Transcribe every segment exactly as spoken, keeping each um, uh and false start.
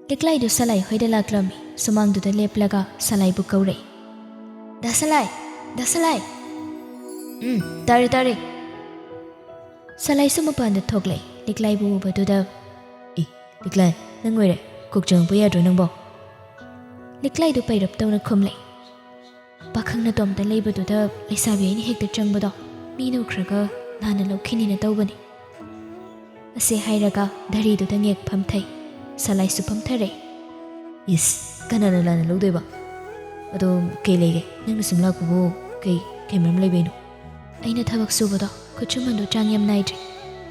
ꯂꯤꯛꯂꯥꯏꯗꯨ ꯁꯂꯥꯏ ꯍꯣꯏꯗ ꯂꯥꯛꯂꯝꯃꯤ꯫ ꯁꯨꯃꯥꯡꯗꯨꯗ ꯂꯦꯞꯂꯒ ꯁꯂꯥꯏꯕꯨ ꯀꯧꯔꯛꯏ꯫ "ꯗꯥ ꯁꯂꯥꯏ! ꯗꯥ ꯁꯂꯥꯏ!" "ꯎꯝ, ꯇꯥꯔꯦ, ꯇꯥꯔꯦ꯫" ꯁꯂꯥꯏꯁꯨ ꯃꯄꯥꯟꯗ ꯊꯣꯛꯂꯛꯏ꯫ ꯂꯤꯛꯂꯥꯏꯕꯨ ꯎꯕꯗꯨꯗ, "ꯏ, ꯂꯤꯛꯂꯥꯏ, ꯅꯪ ꯑꯣꯏꯔꯦ? ꯀꯣꯛ ꯆꯪꯉꯛꯄ ꯌꯥꯗ꯭ꯔꯣ ꯅꯪꯕꯣ?" ꯂꯤꯛꯂꯥꯏꯗꯨ ꯄꯩꯔꯞ ꯇꯧꯅ ꯈꯨꯝꯂꯦ꯫ "ꯄꯥꯈꯪ ꯅꯇꯣꯝꯇ ꯂꯩꯕꯗꯨꯗ ꯂꯩꯁꯥꯕꯤ ꯑꯩꯅ ꯍꯦꯛꯇ ꯆꯪꯕꯗꯣ ꯃꯤꯅ ꯎꯈ꯭ꯔꯒ ꯂꯥꯟꯅ ꯂꯧꯈꯤꯅꯤꯅ ꯇꯧꯕꯅꯤ꯫" ꯑꯁꯤ ꯍꯥꯏꯔꯒ ꯙꯔꯤꯗꯨꯗ ꯉꯦꯛ ꯐꯝꯊꯩ꯫ ꯁꯂꯥꯏꯁꯨ ꯐꯝꯊꯔꯦ꯫ "ꯏꯁ, ꯀꯅꯥꯅ ꯂꯥꯟꯅ ꯂꯧꯗꯣꯏꯕ? ꯑꯗꯣ ꯀꯩ ꯂꯩꯒꯦ? ꯅꯪꯅ ꯁꯨꯝ ꯂꯥꯛꯄꯕꯨ ꯀꯩ, ꯀꯩ ꯃꯔꯝ ꯂꯩꯕꯩꯅꯣ?" "ꯑꯩꯅ ꯊꯕꯛ ꯁꯨꯕꯗꯣ ꯈꯨꯠꯁꯨꯃꯟꯗꯣ ꯆꯥꯡ ꯌꯥꯝ ꯅꯥꯏꯗ꯭ꯔꯦ꯫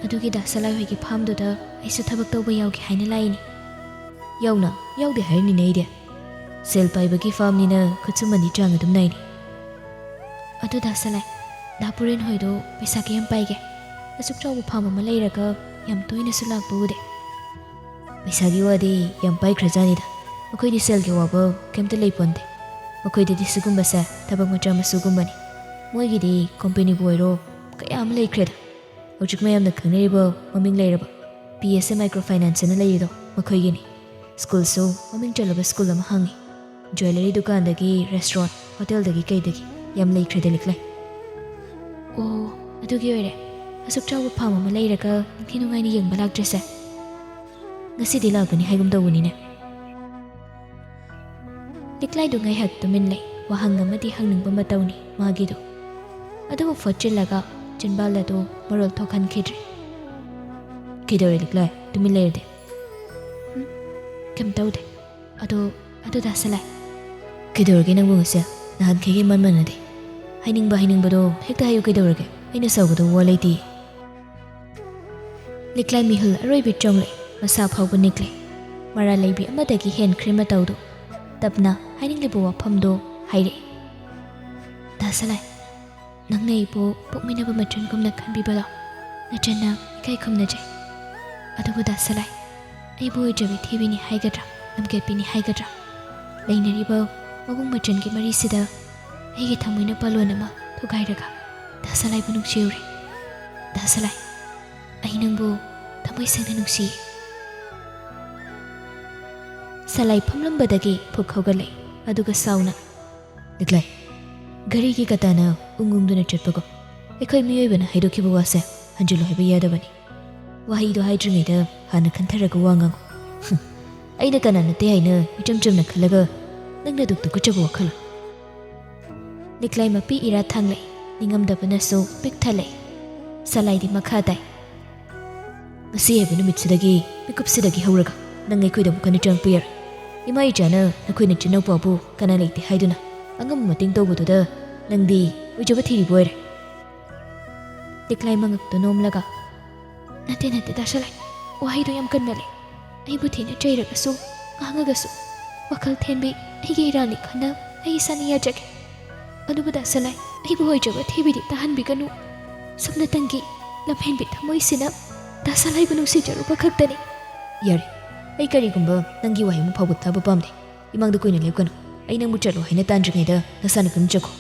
ꯑꯗꯨꯒꯤ ꯗꯥ ꯁꯂꯥꯏ ꯍꯣꯏꯒꯤ ꯐꯥꯝꯗꯨꯗ ꯑꯩꯁꯨ ꯊꯕꯛ ꯇꯧꯕ ꯌꯥꯎꯒꯦ ꯍꯥꯏꯅ ꯂꯥꯛꯏꯅꯤ꯫" "ꯌꯥꯎꯅ ꯌꯥꯎꯗꯦ ꯍꯥꯏꯔꯤꯅꯤꯅꯦ ꯑꯩꯗꯤ꯫ ꯁꯦꯜ ꯄꯥꯏꯕꯒꯤ ꯐꯥꯝꯅꯤꯅ ꯈꯨꯠꯁꯨꯃꯟꯗꯤ ꯆꯥꯡ ꯑꯗꯨꯝ ꯅꯥꯏꯅꯤ꯫" "ꯑꯗꯨ ꯗꯥ ꯁꯂꯥꯏ, ꯗꯥ ꯄꯨꯔꯦꯟ ꯍꯣꯏꯗꯣ ꯄꯩꯁꯥ ꯀꯌꯥꯝ ꯄꯥꯏꯒꯦ? ꯑꯁꯨꯛ ꯆꯥꯎꯕ ꯐꯥꯝ ꯑꯃ ꯂꯩꯔꯒ ꯌꯥꯝ ꯇꯣꯏꯅꯁꯨ ꯂꯥꯛꯄ ꯎꯗꯦ꯫" "ꯄꯩꯁꯥꯒꯤ ꯋꯥꯗꯤ ꯌꯥꯝ ꯄꯥꯏꯈ꯭ꯔꯖꯥꯠꯅꯤꯗ꯫ ꯃꯈꯣꯏꯗꯤ ꯁꯦꯜꯒꯤ ꯋꯥꯕ ꯀꯩꯝꯇ ꯂꯩꯄꯣꯟꯗꯦ꯫ ꯃꯈꯣꯏꯗꯗꯤ ꯁꯤꯒꯨꯝꯕꯁꯦ ꯊꯕꯛ ꯃꯆꯥ ꯃꯁꯨꯒꯨꯝꯕꯅꯤ꯫ ꯃꯣꯏꯒꯤꯗꯤ ꯀꯣꯝꯄꯦꯅꯤꯕꯨ ꯑꯣꯏꯔꯣ ꯀꯌꯥ ꯑꯃ ꯂꯩꯈ꯭ꯔꯦꯗ꯫ ꯍꯧꯖꯤꯛ ꯃꯌꯥꯝꯅ ꯈꯪꯅꯔꯤꯕ ꯃꯃꯤꯡ ꯂꯩꯔꯕ ꯄꯤ ꯑꯦꯁ ꯑꯦ ꯃꯥꯏꯀ꯭ꯔꯣ ꯐꯥꯏꯅꯥꯟꯁ ꯑꯅ ꯂꯩꯔꯤꯗꯣ ꯃꯈꯣꯏꯒꯤꯅꯤ꯫ ꯁ꯭ꯀꯨꯜꯁꯨ ꯃꯃꯤꯡ ꯆꯠꯂꯕ ꯁ꯭ꯀꯨꯜ ꯑꯃ ꯍꯥꯡꯉꯤ꯫ ꯖ꯭ꯋꯦꯂꯔꯤ ꯗꯨꯀꯥꯟꯗꯒꯤ ꯔꯦꯁꯇꯨꯔꯦꯟꯠ, ꯍꯣꯇꯦꯜꯗꯒꯤ ꯀꯩꯗꯒꯤ ꯌꯥꯝ ꯂꯩꯈ꯭ꯔꯦꯗ ꯂꯤꯛꯂꯥꯏ꯫" "ꯑꯣ, ꯑꯗꯨꯒꯤ ꯑꯣꯏꯔꯦ ꯑꯁꯨꯛ ꯆꯥꯎꯕ ꯐꯥꯝ ꯑꯃ ꯂꯩꯔꯒ ꯅꯤꯡꯊꯤ ꯅꯨꯡꯉꯥꯏꯅ ꯌꯦꯡꯕ ꯂꯥꯛꯇ꯭ꯔꯤꯁꯦ꯫ ꯉꯁꯤꯗꯤ ꯂꯥꯛꯀꯅꯤ ꯍꯥꯏꯒꯨꯝ ꯇꯧꯕꯅꯤꯅꯦ꯫" ꯂꯤꯛꯂꯥꯏꯗꯨ ꯉꯥꯏꯍꯥꯛ ꯇꯨꯃꯤꯟ ꯂꯩ꯫ ꯋꯥꯍꯪ ꯑꯃꯗꯤ ꯍꯪꯅꯤꯡꯕ ꯃꯇꯧꯅꯤ ꯃꯥꯒꯤꯗꯨ꯫ ꯑꯗꯨꯕꯨ ꯐꯠ ꯆꯤꯜꯂꯒ ꯆꯤꯟꯕꯥꯜ ꯑꯗꯨ ꯃꯔꯣꯜ ꯊꯣꯛꯍꯟꯈꯤꯗ꯭ꯔꯦ꯫ "ꯀꯩꯗꯧꯔꯦ ꯂꯤꯛꯂꯥꯏ, ꯇꯨꯃꯤꯟ ꯂꯩꯔꯗꯤ?" "ꯎꯝ, ꯀꯩꯝ ꯇꯧꯗꯦ꯫ ꯑꯗꯣ, ꯑꯗꯣ ꯗꯥ ꯁꯂꯥꯏ꯫" "ꯀꯩꯗꯧꯔꯒꯦ ꯅꯪꯕꯨ ꯉꯁꯤ? ꯅꯍꯥꯟꯈꯩꯒ ꯏꯃꯥꯟ ꯃꯥꯟꯅꯗꯦ꯫ ꯍꯥꯏꯅꯤꯡꯕ ꯍꯥꯏꯅꯤꯡꯕꯗꯣ ꯍꯦꯛꯇ ꯍꯥꯏꯌꯨ, ꯀꯩꯗꯧꯔꯒꯦ? ꯑꯩꯅ ꯁꯥꯎꯒꯗꯧꯕ ꯋꯥ ꯂꯩꯇꯦ꯫" ꯂꯤꯛꯂꯥꯏ ꯃꯤꯍꯨꯜ ꯑꯔꯣꯏꯕꯤ ꯆꯣꯡꯂꯦ꯫ ꯃꯁꯥ ꯐꯥꯎꯕ ꯅꯤꯛꯂꯦ꯫ ꯃꯔꯥꯜ ꯂꯩꯕꯤ ꯑꯃꯗꯒꯤ ꯍꯦꯟꯈ꯭ꯔꯦ ꯃꯇꯧꯗꯨ꯫ ꯇꯞꯅ ꯍꯥꯏꯅꯤꯡꯂꯤꯕ ꯋꯥꯐꯝꯗꯨ ꯍꯥꯏꯔꯛꯏ꯫ "ꯗꯥ ꯁꯂꯥꯏ, ꯅꯪꯅ ꯑꯩꯕꯨ ꯄꯣꯛꯃꯤꯟꯅꯕ ꯃꯆꯟꯒꯨꯝꯅ ꯈꯟꯕꯤꯕꯗꯣ ꯅꯆꯟꯅ ꯏꯀꯥꯏ ꯈꯨꯝꯅꯖꯩ꯫ ꯑꯗꯨꯕꯨ ꯗꯥ ꯁꯂꯥꯏ, ꯑꯩꯕꯨ ꯑꯣꯏꯖꯕꯤ ꯊꯤꯕꯤꯅꯤ ꯍꯥꯏꯒꯗ꯭ꯔꯥ, ꯂꯝꯀꯦꯠꯄꯤꯅꯤ ꯍꯥꯏꯒꯗ꯭ꯔꯥ, ꯂꯩꯅꯔꯤꯕ ꯃꯕꯨꯡ ꯃꯆꯟꯒꯤ ꯃꯔꯤꯁꯤꯗ ꯑꯩꯒꯤ ꯊꯃꯣꯏꯅ ꯄꯥꯂꯣꯟ ꯑꯃ ꯊꯨꯒꯥꯏꯔꯒ ꯗꯥ ꯁꯂꯥꯏꯕꯨ ꯅꯨꯡꯁꯤꯔꯨꯔꯦ꯫ ꯗꯥ ꯁꯂꯥꯏ, ꯑꯩ ꯅꯪꯕꯨ ꯊꯃꯣꯏ ꯁꯦꯡꯅ ꯅꯨꯡꯁꯤꯌꯦ꯫" ꯁꯂꯥꯏ ꯐꯝꯂꯝꯕꯗꯒꯤ ꯐꯨꯛ ꯍꯧꯒꯠꯂꯛꯏ, ꯑꯗꯨꯒ ꯁꯥꯎꯅ, "ꯂꯤꯛꯂꯥꯏ, ꯘꯔꯤꯒꯤ ꯀꯇꯥꯅ ꯎꯪ ꯎꯪꯗꯨꯅ ꯆꯠꯄꯒꯨꯝ, ꯑꯩꯈꯣꯏ ꯃꯤꯑꯣꯏꯕꯅ ꯍꯥꯏꯗꯣꯛꯈꯤꯕ ꯋꯥꯁꯦ ꯍꯟꯖꯤꯜꯂꯨ ꯍꯥꯏꯕ ꯌꯥꯗꯕꯅꯤ꯫ ꯋꯥꯍꯩꯗꯣ ꯍꯥꯏꯗ꯭ꯔꯤꯉꯩꯗ ꯍꯥꯟꯅ ꯈꯟꯊꯔꯒ ꯋꯥ ꯉꯥꯡꯉꯨ꯫ ꯍꯨꯝ, ꯑꯩꯅ ꯀꯅꯥ ꯅꯠꯇꯦ ꯍꯥꯏꯅ ꯏꯆꯝ ꯆꯝꯅ ꯈꯜꯂꯒ ꯅꯪꯅ ꯑꯗꯨꯛ ꯇꯨꯀꯠꯆꯕ ꯋꯥꯈꯜ?" ꯂꯤꯛꯂꯥꯏ ꯃꯄꯤ ꯏꯔꯥ ꯊꯥꯡꯂꯛꯏ, ꯅꯤꯡꯉꯝꯗꯕꯅꯁꯨ ꯄꯤꯛ ꯊꯜꯂꯛꯏ꯫ ꯁꯂꯥꯏꯗꯤ ꯃꯈꯥ ꯇꯥꯏ, "ꯉꯁꯤ ꯍꯥꯏꯕ ꯅꯨꯃꯤꯠꯁꯤꯗꯒꯤ, ꯃꯤꯀꯨꯞꯁꯤꯗꯒꯤ ꯍꯧꯔꯒ ꯅꯪ ꯑꯩꯈꯣꯏꯗ ꯑꯃꯨꯛ ꯍꯟꯅ ꯆꯪꯉꯛꯄ ꯌꯥꯔꯣꯏ꯫ ꯏꯃꯥ ꯏꯆꯥꯅ ꯅꯈꯣꯏ ꯅꯆꯤꯟꯅꯥꯎꯄꯥꯕꯨ ꯀꯅꯥ ꯂꯩꯇꯦ ꯍꯥꯏꯗꯨꯅ ꯑꯉꯝꯕ ꯃꯇꯦꯡ ꯇꯧꯕꯗꯨꯗ ꯅꯪꯗꯤ ꯑꯣꯏꯖꯕ ꯊꯤꯔꯤꯕ ꯑꯣꯏꯔꯦ꯫" ꯂꯤꯛꯂꯥꯏ ꯃꯉꯛꯇꯨ ꯅꯣꯝꯂꯒ, "ꯅꯠꯇꯦ, ꯅꯠꯇꯦ, ꯗꯥ ꯁꯂꯥꯏ, ꯋꯥꯍꯩꯗꯣ ꯌꯥꯝ ꯀꯟꯃꯜꯂꯦ꯫ ꯑꯩꯕꯨ ꯊꯤꯅ ꯆꯩꯔꯒꯁꯨ, ꯉꯥꯡꯉꯒꯁꯨ, ꯋꯥꯈꯜ ꯊꯦꯟꯕꯤ ꯑꯩꯒꯤ ꯏꯔꯥꯜꯅꯤ ꯈꯟꯅ ꯑꯩ ꯏꯁꯥꯅ ꯌꯥꯖꯒꯦ꯫ ꯑꯗꯨꯕꯨ ꯗꯥ ꯁꯂꯥꯏ, ꯑꯩꯕꯨ ꯑꯣꯏꯖꯕ ꯊꯤꯕꯤꯗꯤ ꯇꯥꯍꯟꯕꯤꯒꯅꯨ꯫ ꯁꯨꯞꯅꯇꯪꯒꯤ ꯂꯝꯍꯦꯟꯕꯤ ꯊꯃꯣꯏꯁꯤꯅ ꯗꯥ ꯁꯂꯥꯏꯕꯨ ꯅꯨꯡꯁꯤꯖꯔꯨꯕ ꯈꯛꯇꯅꯤ꯫" "ꯌꯥꯔꯦ, ꯑꯩ ꯀꯔꯤꯒꯨꯝꯕ ꯅꯪꯒꯤ ꯋꯥꯍꯩ ꯑꯃ ꯐꯥꯎꯕ ꯇꯥꯕ ꯄꯥꯝꯗꯦ꯫ ꯏꯃꯥꯡꯗ ꯀꯨꯏꯅ ꯂꯦꯞꯀꯅꯨ꯫ ꯑꯩ ꯅꯪꯕꯨ ꯆꯠꯂꯣ ꯍꯥꯏꯅ ꯇꯥꯟꯗ꯭ꯔꯤꯉꯩꯗ ꯅꯁꯥꯅ ꯑꯗꯨꯝ ꯆꯠꯈꯣ꯫"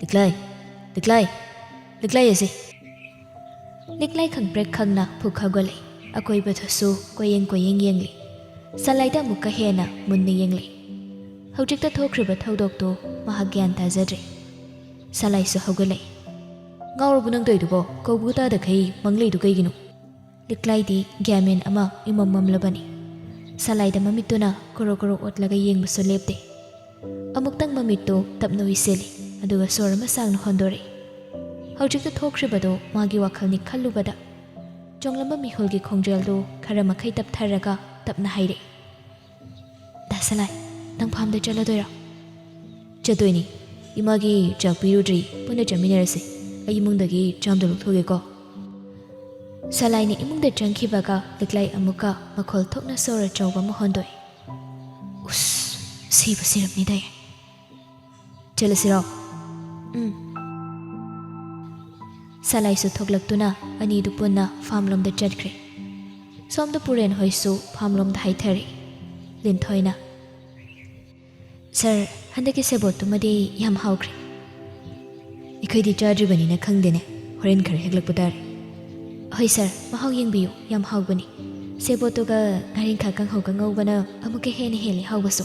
"ꯂꯤꯛꯂꯥꯏ, ꯂꯤꯛꯂꯥꯏ, ꯂꯤꯛꯂꯥꯏ ꯑꯁꯤ!" ꯂꯤꯛꯂꯥꯏ ꯈꯪꯄ꯭ꯔꯦꯛ ꯈꯪꯅ ꯐꯨꯛ ꯍꯧꯒꯠꯂꯛꯏ꯫ ꯑꯀꯣꯏꯕꯗꯁꯨ ꯀꯣꯏꯌꯦꯡ ꯀꯣꯏꯌꯦꯡ ꯌꯦꯡꯂꯤ꯫ ꯁꯂꯥꯏꯗ ꯑꯃꯨꯛꯀ ꯍꯦꯟꯅ ꯃꯨꯟꯅ ꯌꯦꯡꯂꯤ꯫ ꯍꯧꯖꯤꯛꯇ ꯊꯣꯛꯈ꯭ꯔꯤꯕ ꯊꯧꯗꯣꯛꯇꯨ ꯃꯍꯥꯛ ꯒ꯭ꯌꯥꯟ ꯇꯥꯖꯗ꯭ꯔꯦ꯫ ꯁꯂꯥꯏꯁꯨ ꯍꯧꯒꯠꯂꯛꯏ꯫ "ꯉꯥꯎꯔꯕꯣ ꯅꯪ ꯇꯧꯔꯤꯗꯨꯕꯣ? ꯀꯧꯕꯒ ꯇꯥꯗꯈꯩ ꯃꯪ ꯂꯩꯗꯨ ꯀꯩꯒꯤꯅꯣ?" ꯂꯤꯛꯂꯥꯏꯗꯤ ꯒ꯭ꯌꯥꯟ ꯃꯦꯟ ꯑꯃ ꯏꯃꯝ ꯃꯝꯂꯕꯅꯤ꯫ ꯁꯂꯥꯏꯗ ꯃꯃꯤꯠꯇꯨꯅ ꯀꯣꯔꯣ ꯀꯣꯔꯣ ꯑꯣꯠꯂꯒ ꯌꯦꯡꯕꯁꯨ ꯂꯦꯞꯇꯦ꯫ ꯑꯃꯨꯛꯇꯪ ꯃꯃꯤꯠꯇꯨ ꯇꯞꯅ ꯎꯏꯁꯤꯜꯂꯤ, ꯑꯗꯨꯒ ꯁꯣꯔ ꯑꯃ ꯁꯥꯡꯅ ꯍꯣꯟꯗꯣꯔꯛꯏ꯫ ꯍꯧꯖꯤꯛꯇ ꯊꯣꯛꯈ꯭ꯔꯤꯕꯗꯨ ꯃꯥꯒꯤ ꯋꯥꯈꯜꯅꯤ ꯈꯜꯂꯨꯕꯗ, ꯆꯣꯡꯂꯝꯕ ꯃꯤꯍꯨꯜꯒꯤ ꯈꯣꯡꯖꯦꯜꯗꯨ ꯈꯔ ꯃꯈꯩ ꯇꯞꯊꯔꯒ ꯇꯞꯅ ꯍꯥꯏꯔꯛꯏ, "ꯗꯥ ꯁꯂꯥꯏ, ꯅꯪ ꯐꯥꯝꯗ ꯆꯠꯂꯗꯣꯏꯔꯣ?" "ꯆꯠꯇꯣꯏꯅꯤ꯫ ꯏꯃꯥꯒꯤ ꯆꯥꯛ ꯄꯤꯔꯨꯗ꯭ꯔꯤ, ꯄꯨꯟꯅ ꯆꯥꯃꯤꯟꯅꯔꯁꯤ꯫ ꯑꯩ ꯏꯃꯨꯡꯗꯒꯤ ꯆꯥꯝꯗ ꯂꯧꯊꯣꯛꯒꯦꯀꯣ꯫" ꯁꯂꯥꯏꯅ ꯏꯃꯨꯡꯗ ꯆꯪꯈꯤꯕꯒ ꯂꯤꯛꯂꯥꯏ ꯑꯃꯨꯛꯀ ꯃꯈꯣꯜ ꯊꯣꯛꯅ ꯁꯣꯔ ꯑꯆꯧꯕ ꯑꯃ ꯍꯣꯟꯗꯣꯛꯏ꯫ "ꯎꯁ, ꯁꯤꯕꯨ ꯁꯤꯔꯝꯅꯤꯗꯥꯏ꯫ ꯆꯠꯂꯁꯤꯔꯣ?" "ꯎꯝ꯫" ꯁꯂꯥꯏꯁꯨ ꯊꯣꯛꯂꯛꯇꯨꯅ ꯑꯅꯤꯗꯨ ꯄꯨꯟꯅ ꯐꯥꯝꯂꯣꯝꯗ ꯆꯠꯈ꯭ꯔꯦ꯫ ꯁꯣꯝꯗ ꯄꯨꯔꯦꯟ ꯍꯣꯏꯁꯨ ꯐꯥꯝꯂꯣꯝꯗ ꯍꯥꯏꯊꯔꯦ꯫ ꯂꯤꯟꯊꯣꯏꯅ, "ꯁꯥꯔ, ꯍꯟꯗꯛꯀꯤ ꯁꯦꯕꯣꯠꯇꯨꯃꯗꯤ ꯌꯥꯝ ꯍꯥꯎꯈ꯭ꯔꯦ꯫" "ꯑꯩꯈꯣꯏꯗꯤ ꯆꯥꯗ꯭ꯔꯤꯕꯅꯤꯅ ꯈꯪꯗꯦꯅꯦ, ꯍꯣꯔꯦꯟ ꯈꯔ ꯍꯦꯛꯂꯛꯄ ꯇꯥꯔꯦ꯫" "ꯍꯣꯏ ꯁꯥꯔ, ꯃꯍꯥꯎ ꯌꯦꯡꯕꯤꯌꯨ, ꯌꯥꯝ ꯍꯥꯎꯕꯅꯤ꯫ ꯁꯦꯕꯣꯠꯇꯨꯒ ꯉꯥꯔꯤꯡꯈꯥ ꯀꯥꯡꯍꯧꯒ ꯉꯧꯕꯅ ꯑꯃꯨꯛꯀ ꯍꯦꯟꯅ ꯍꯦꯜꯂꯤ ꯍꯥꯎꯕꯁꯨ꯫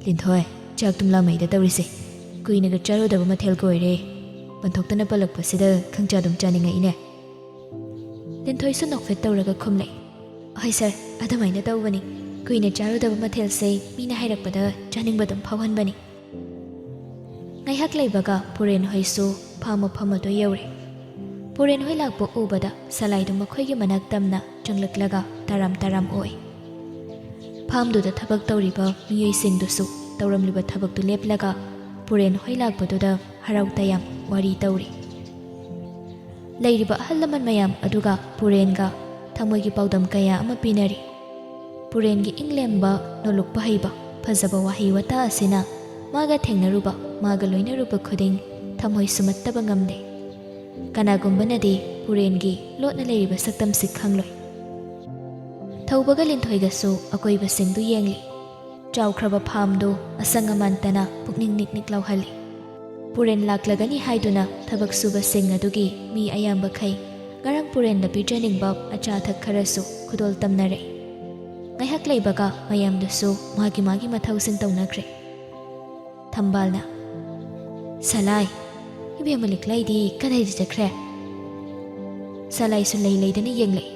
"ꯂꯤꯟꯊꯣꯏ, ꯆꯥꯛ ꯇꯨꯝꯂꯥꯃꯩꯗ ꯇꯧꯔꯤꯁꯦ꯫ ꯀꯨꯏꯅꯒ ꯆꯥꯔꯨꯗꯕ ꯃꯊꯦꯜꯒ ꯑꯣꯏꯔꯦ꯫ ꯄꯟꯊꯣꯛꯇꯅ ꯄꯜꯂꯛꯄꯁꯤꯗ ꯈꯪꯆꯥ ꯑꯗꯨꯝ ꯆꯥꯅꯤꯡꯉꯛꯏꯅꯦ꯫" ꯂꯤꯟꯊꯣꯏꯁꯨ ꯅꯣꯛꯐꯦꯠ ꯇꯧꯔꯒ ꯈꯨꯝꯂꯦ, "ꯍꯣꯏ ꯁꯥꯔ, ꯑꯗꯨꯃꯥꯏꯅ ꯇꯧꯕꯅꯤ꯫ ꯀꯨꯏꯅ ꯆꯥꯔꯨꯗꯕ ꯃꯊꯦꯜꯁꯦ ꯃꯤꯅ ꯍꯥꯏꯔꯛꯄꯗ ꯆꯥꯅꯤꯡꯕ ꯑꯗꯨꯝ ꯐꯥꯎꯍꯟꯕꯅꯤ꯫" ꯉꯥꯏꯍꯥꯛ ꯂꯩꯕꯒ ꯄꯨꯔꯦꯟ ꯍꯣꯏꯁꯨ ꯐꯥꯝ ꯃꯐꯝ ꯑꯗꯨ ꯌꯧꯔꯦ꯫ ꯄꯨꯔꯦꯟ ꯍꯣꯏ ꯂꯥꯛꯄ ꯎꯕꯗ ꯁꯂꯥꯏꯗꯨ ꯃꯈꯣꯏꯒꯤ ꯃꯅꯥꯛ ꯇꯝꯅ ꯆꯪꯂꯛꯂꯒ ꯇꯔꯥꯝ ꯇꯔꯥꯝ ꯑꯣꯛꯏ꯫ ꯐꯥꯝꯗꯨꯗ ꯊꯕꯛ ꯇꯧꯔꯤꯕ ꯃꯤꯑꯣꯏꯁꯤꯡꯗꯨꯁꯨ ꯇꯧꯔꯝꯂꯤꯕ ꯊꯕꯛꯇꯨ ꯂꯦꯞꯂꯒ ꯄꯨꯔꯦꯟ ꯍꯣꯏ ꯂꯥꯛꯄꯗꯨꯗ ꯍꯔꯥꯎ ꯇꯌꯥꯝ ꯋꯥꯔꯤ ꯇꯧꯔꯤ꯫ ꯂꯩꯔꯤꯕ ꯑꯍꯜ ꯂꯃꯟ ꯃꯌꯥꯝ ꯑꯗꯨꯒ ꯄꯨꯔꯦꯟꯒ ꯊꯃꯣꯏꯒꯤ ꯄꯥꯎꯗꯝ ꯀꯌꯥ ꯑꯃ ꯄꯤꯅꯔꯤ꯫ ꯄꯨꯔꯦꯟꯒꯤ ꯏꯪꯂꯦꯝꯕ, ꯅꯣꯂꯨꯛꯄ ꯍꯩꯕ, ꯐꯖꯕ ꯋꯥꯍꯩ ꯋꯥꯇꯥ ꯑꯁꯤꯅ ꯃꯥꯒ ꯊꯦꯡꯅꯔꯨꯕ, ꯃꯥꯒ ꯂꯣꯏꯅꯔꯨꯕ ꯈꯨꯗꯤꯡ ꯊꯃꯣꯏ ꯁꯨꯝꯍꯠꯇꯕ ꯉꯝꯗꯦ꯫ ꯀꯅꯥꯒꯨꯝꯕꯅꯗꯤ ꯄꯨꯔꯦꯟꯒꯤ ꯂꯣꯠꯅ ꯂꯩꯔꯤꯕ ꯁꯛꯇꯝꯁꯤ ꯈꯪꯂꯣꯏ꯫ ꯊꯧꯕꯒ ꯂꯤꯟꯊꯣꯏꯒꯁꯨ ꯑꯀꯣꯏꯕꯁꯤꯡꯗꯨ ꯌꯦꯡꯂꯤ꯫ ꯆꯥꯎꯈ꯭ꯔꯕ ꯐꯥꯝꯗꯨ ꯑꯁꯪ ꯑꯃꯥꯟꯇꯅ ꯄꯨꯛꯅꯤꯡ ꯅꯤꯛ ꯅꯤꯛ ꯂꯥꯎꯍꯜꯂꯤ꯫ ꯄꯨꯔꯦꯟ ꯂꯥꯛꯂꯒꯅꯤ ꯍꯥꯏꯗꯨꯅ ꯊꯕꯛ ꯁꯨꯕꯁꯤꯡ ꯑꯗꯨꯒꯤ ꯃꯤ ꯑꯌꯥꯝꯕꯈꯩ ꯉꯔꯥꯡ ꯄꯨꯔꯦꯟꯗ ꯄꯤꯖꯅꯤꯡꯕ ꯑꯆꯥ ꯑꯊꯛ ꯈꯔꯁꯨ ꯈꯨꯗꯣꯜ ꯇꯝꯅꯔꯦ꯫ ꯉꯥꯏꯍꯥꯛ ꯂꯩꯕꯒ ꯃꯌꯥꯝꯗꯨꯁꯨ ꯃꯥꯒꯤ ꯃꯥꯒꯤ ꯃꯊꯧꯁꯤꯡ ꯇꯧꯅꯈ꯭ꯔꯦ꯫ ꯊꯝꯕꯥꯜꯅ, "ꯁꯂꯥꯏ, ꯏꯕꯦꯝꯃ ꯂꯤꯛꯂꯥꯏꯗꯤ ꯀꯗꯥꯏꯗ ꯆꯠꯈ꯭ꯔꯦ?" ꯁꯂꯥꯏꯁꯨ ꯂꯩ ꯂꯩꯗꯅ ꯌꯦꯡꯂꯛꯏ꯫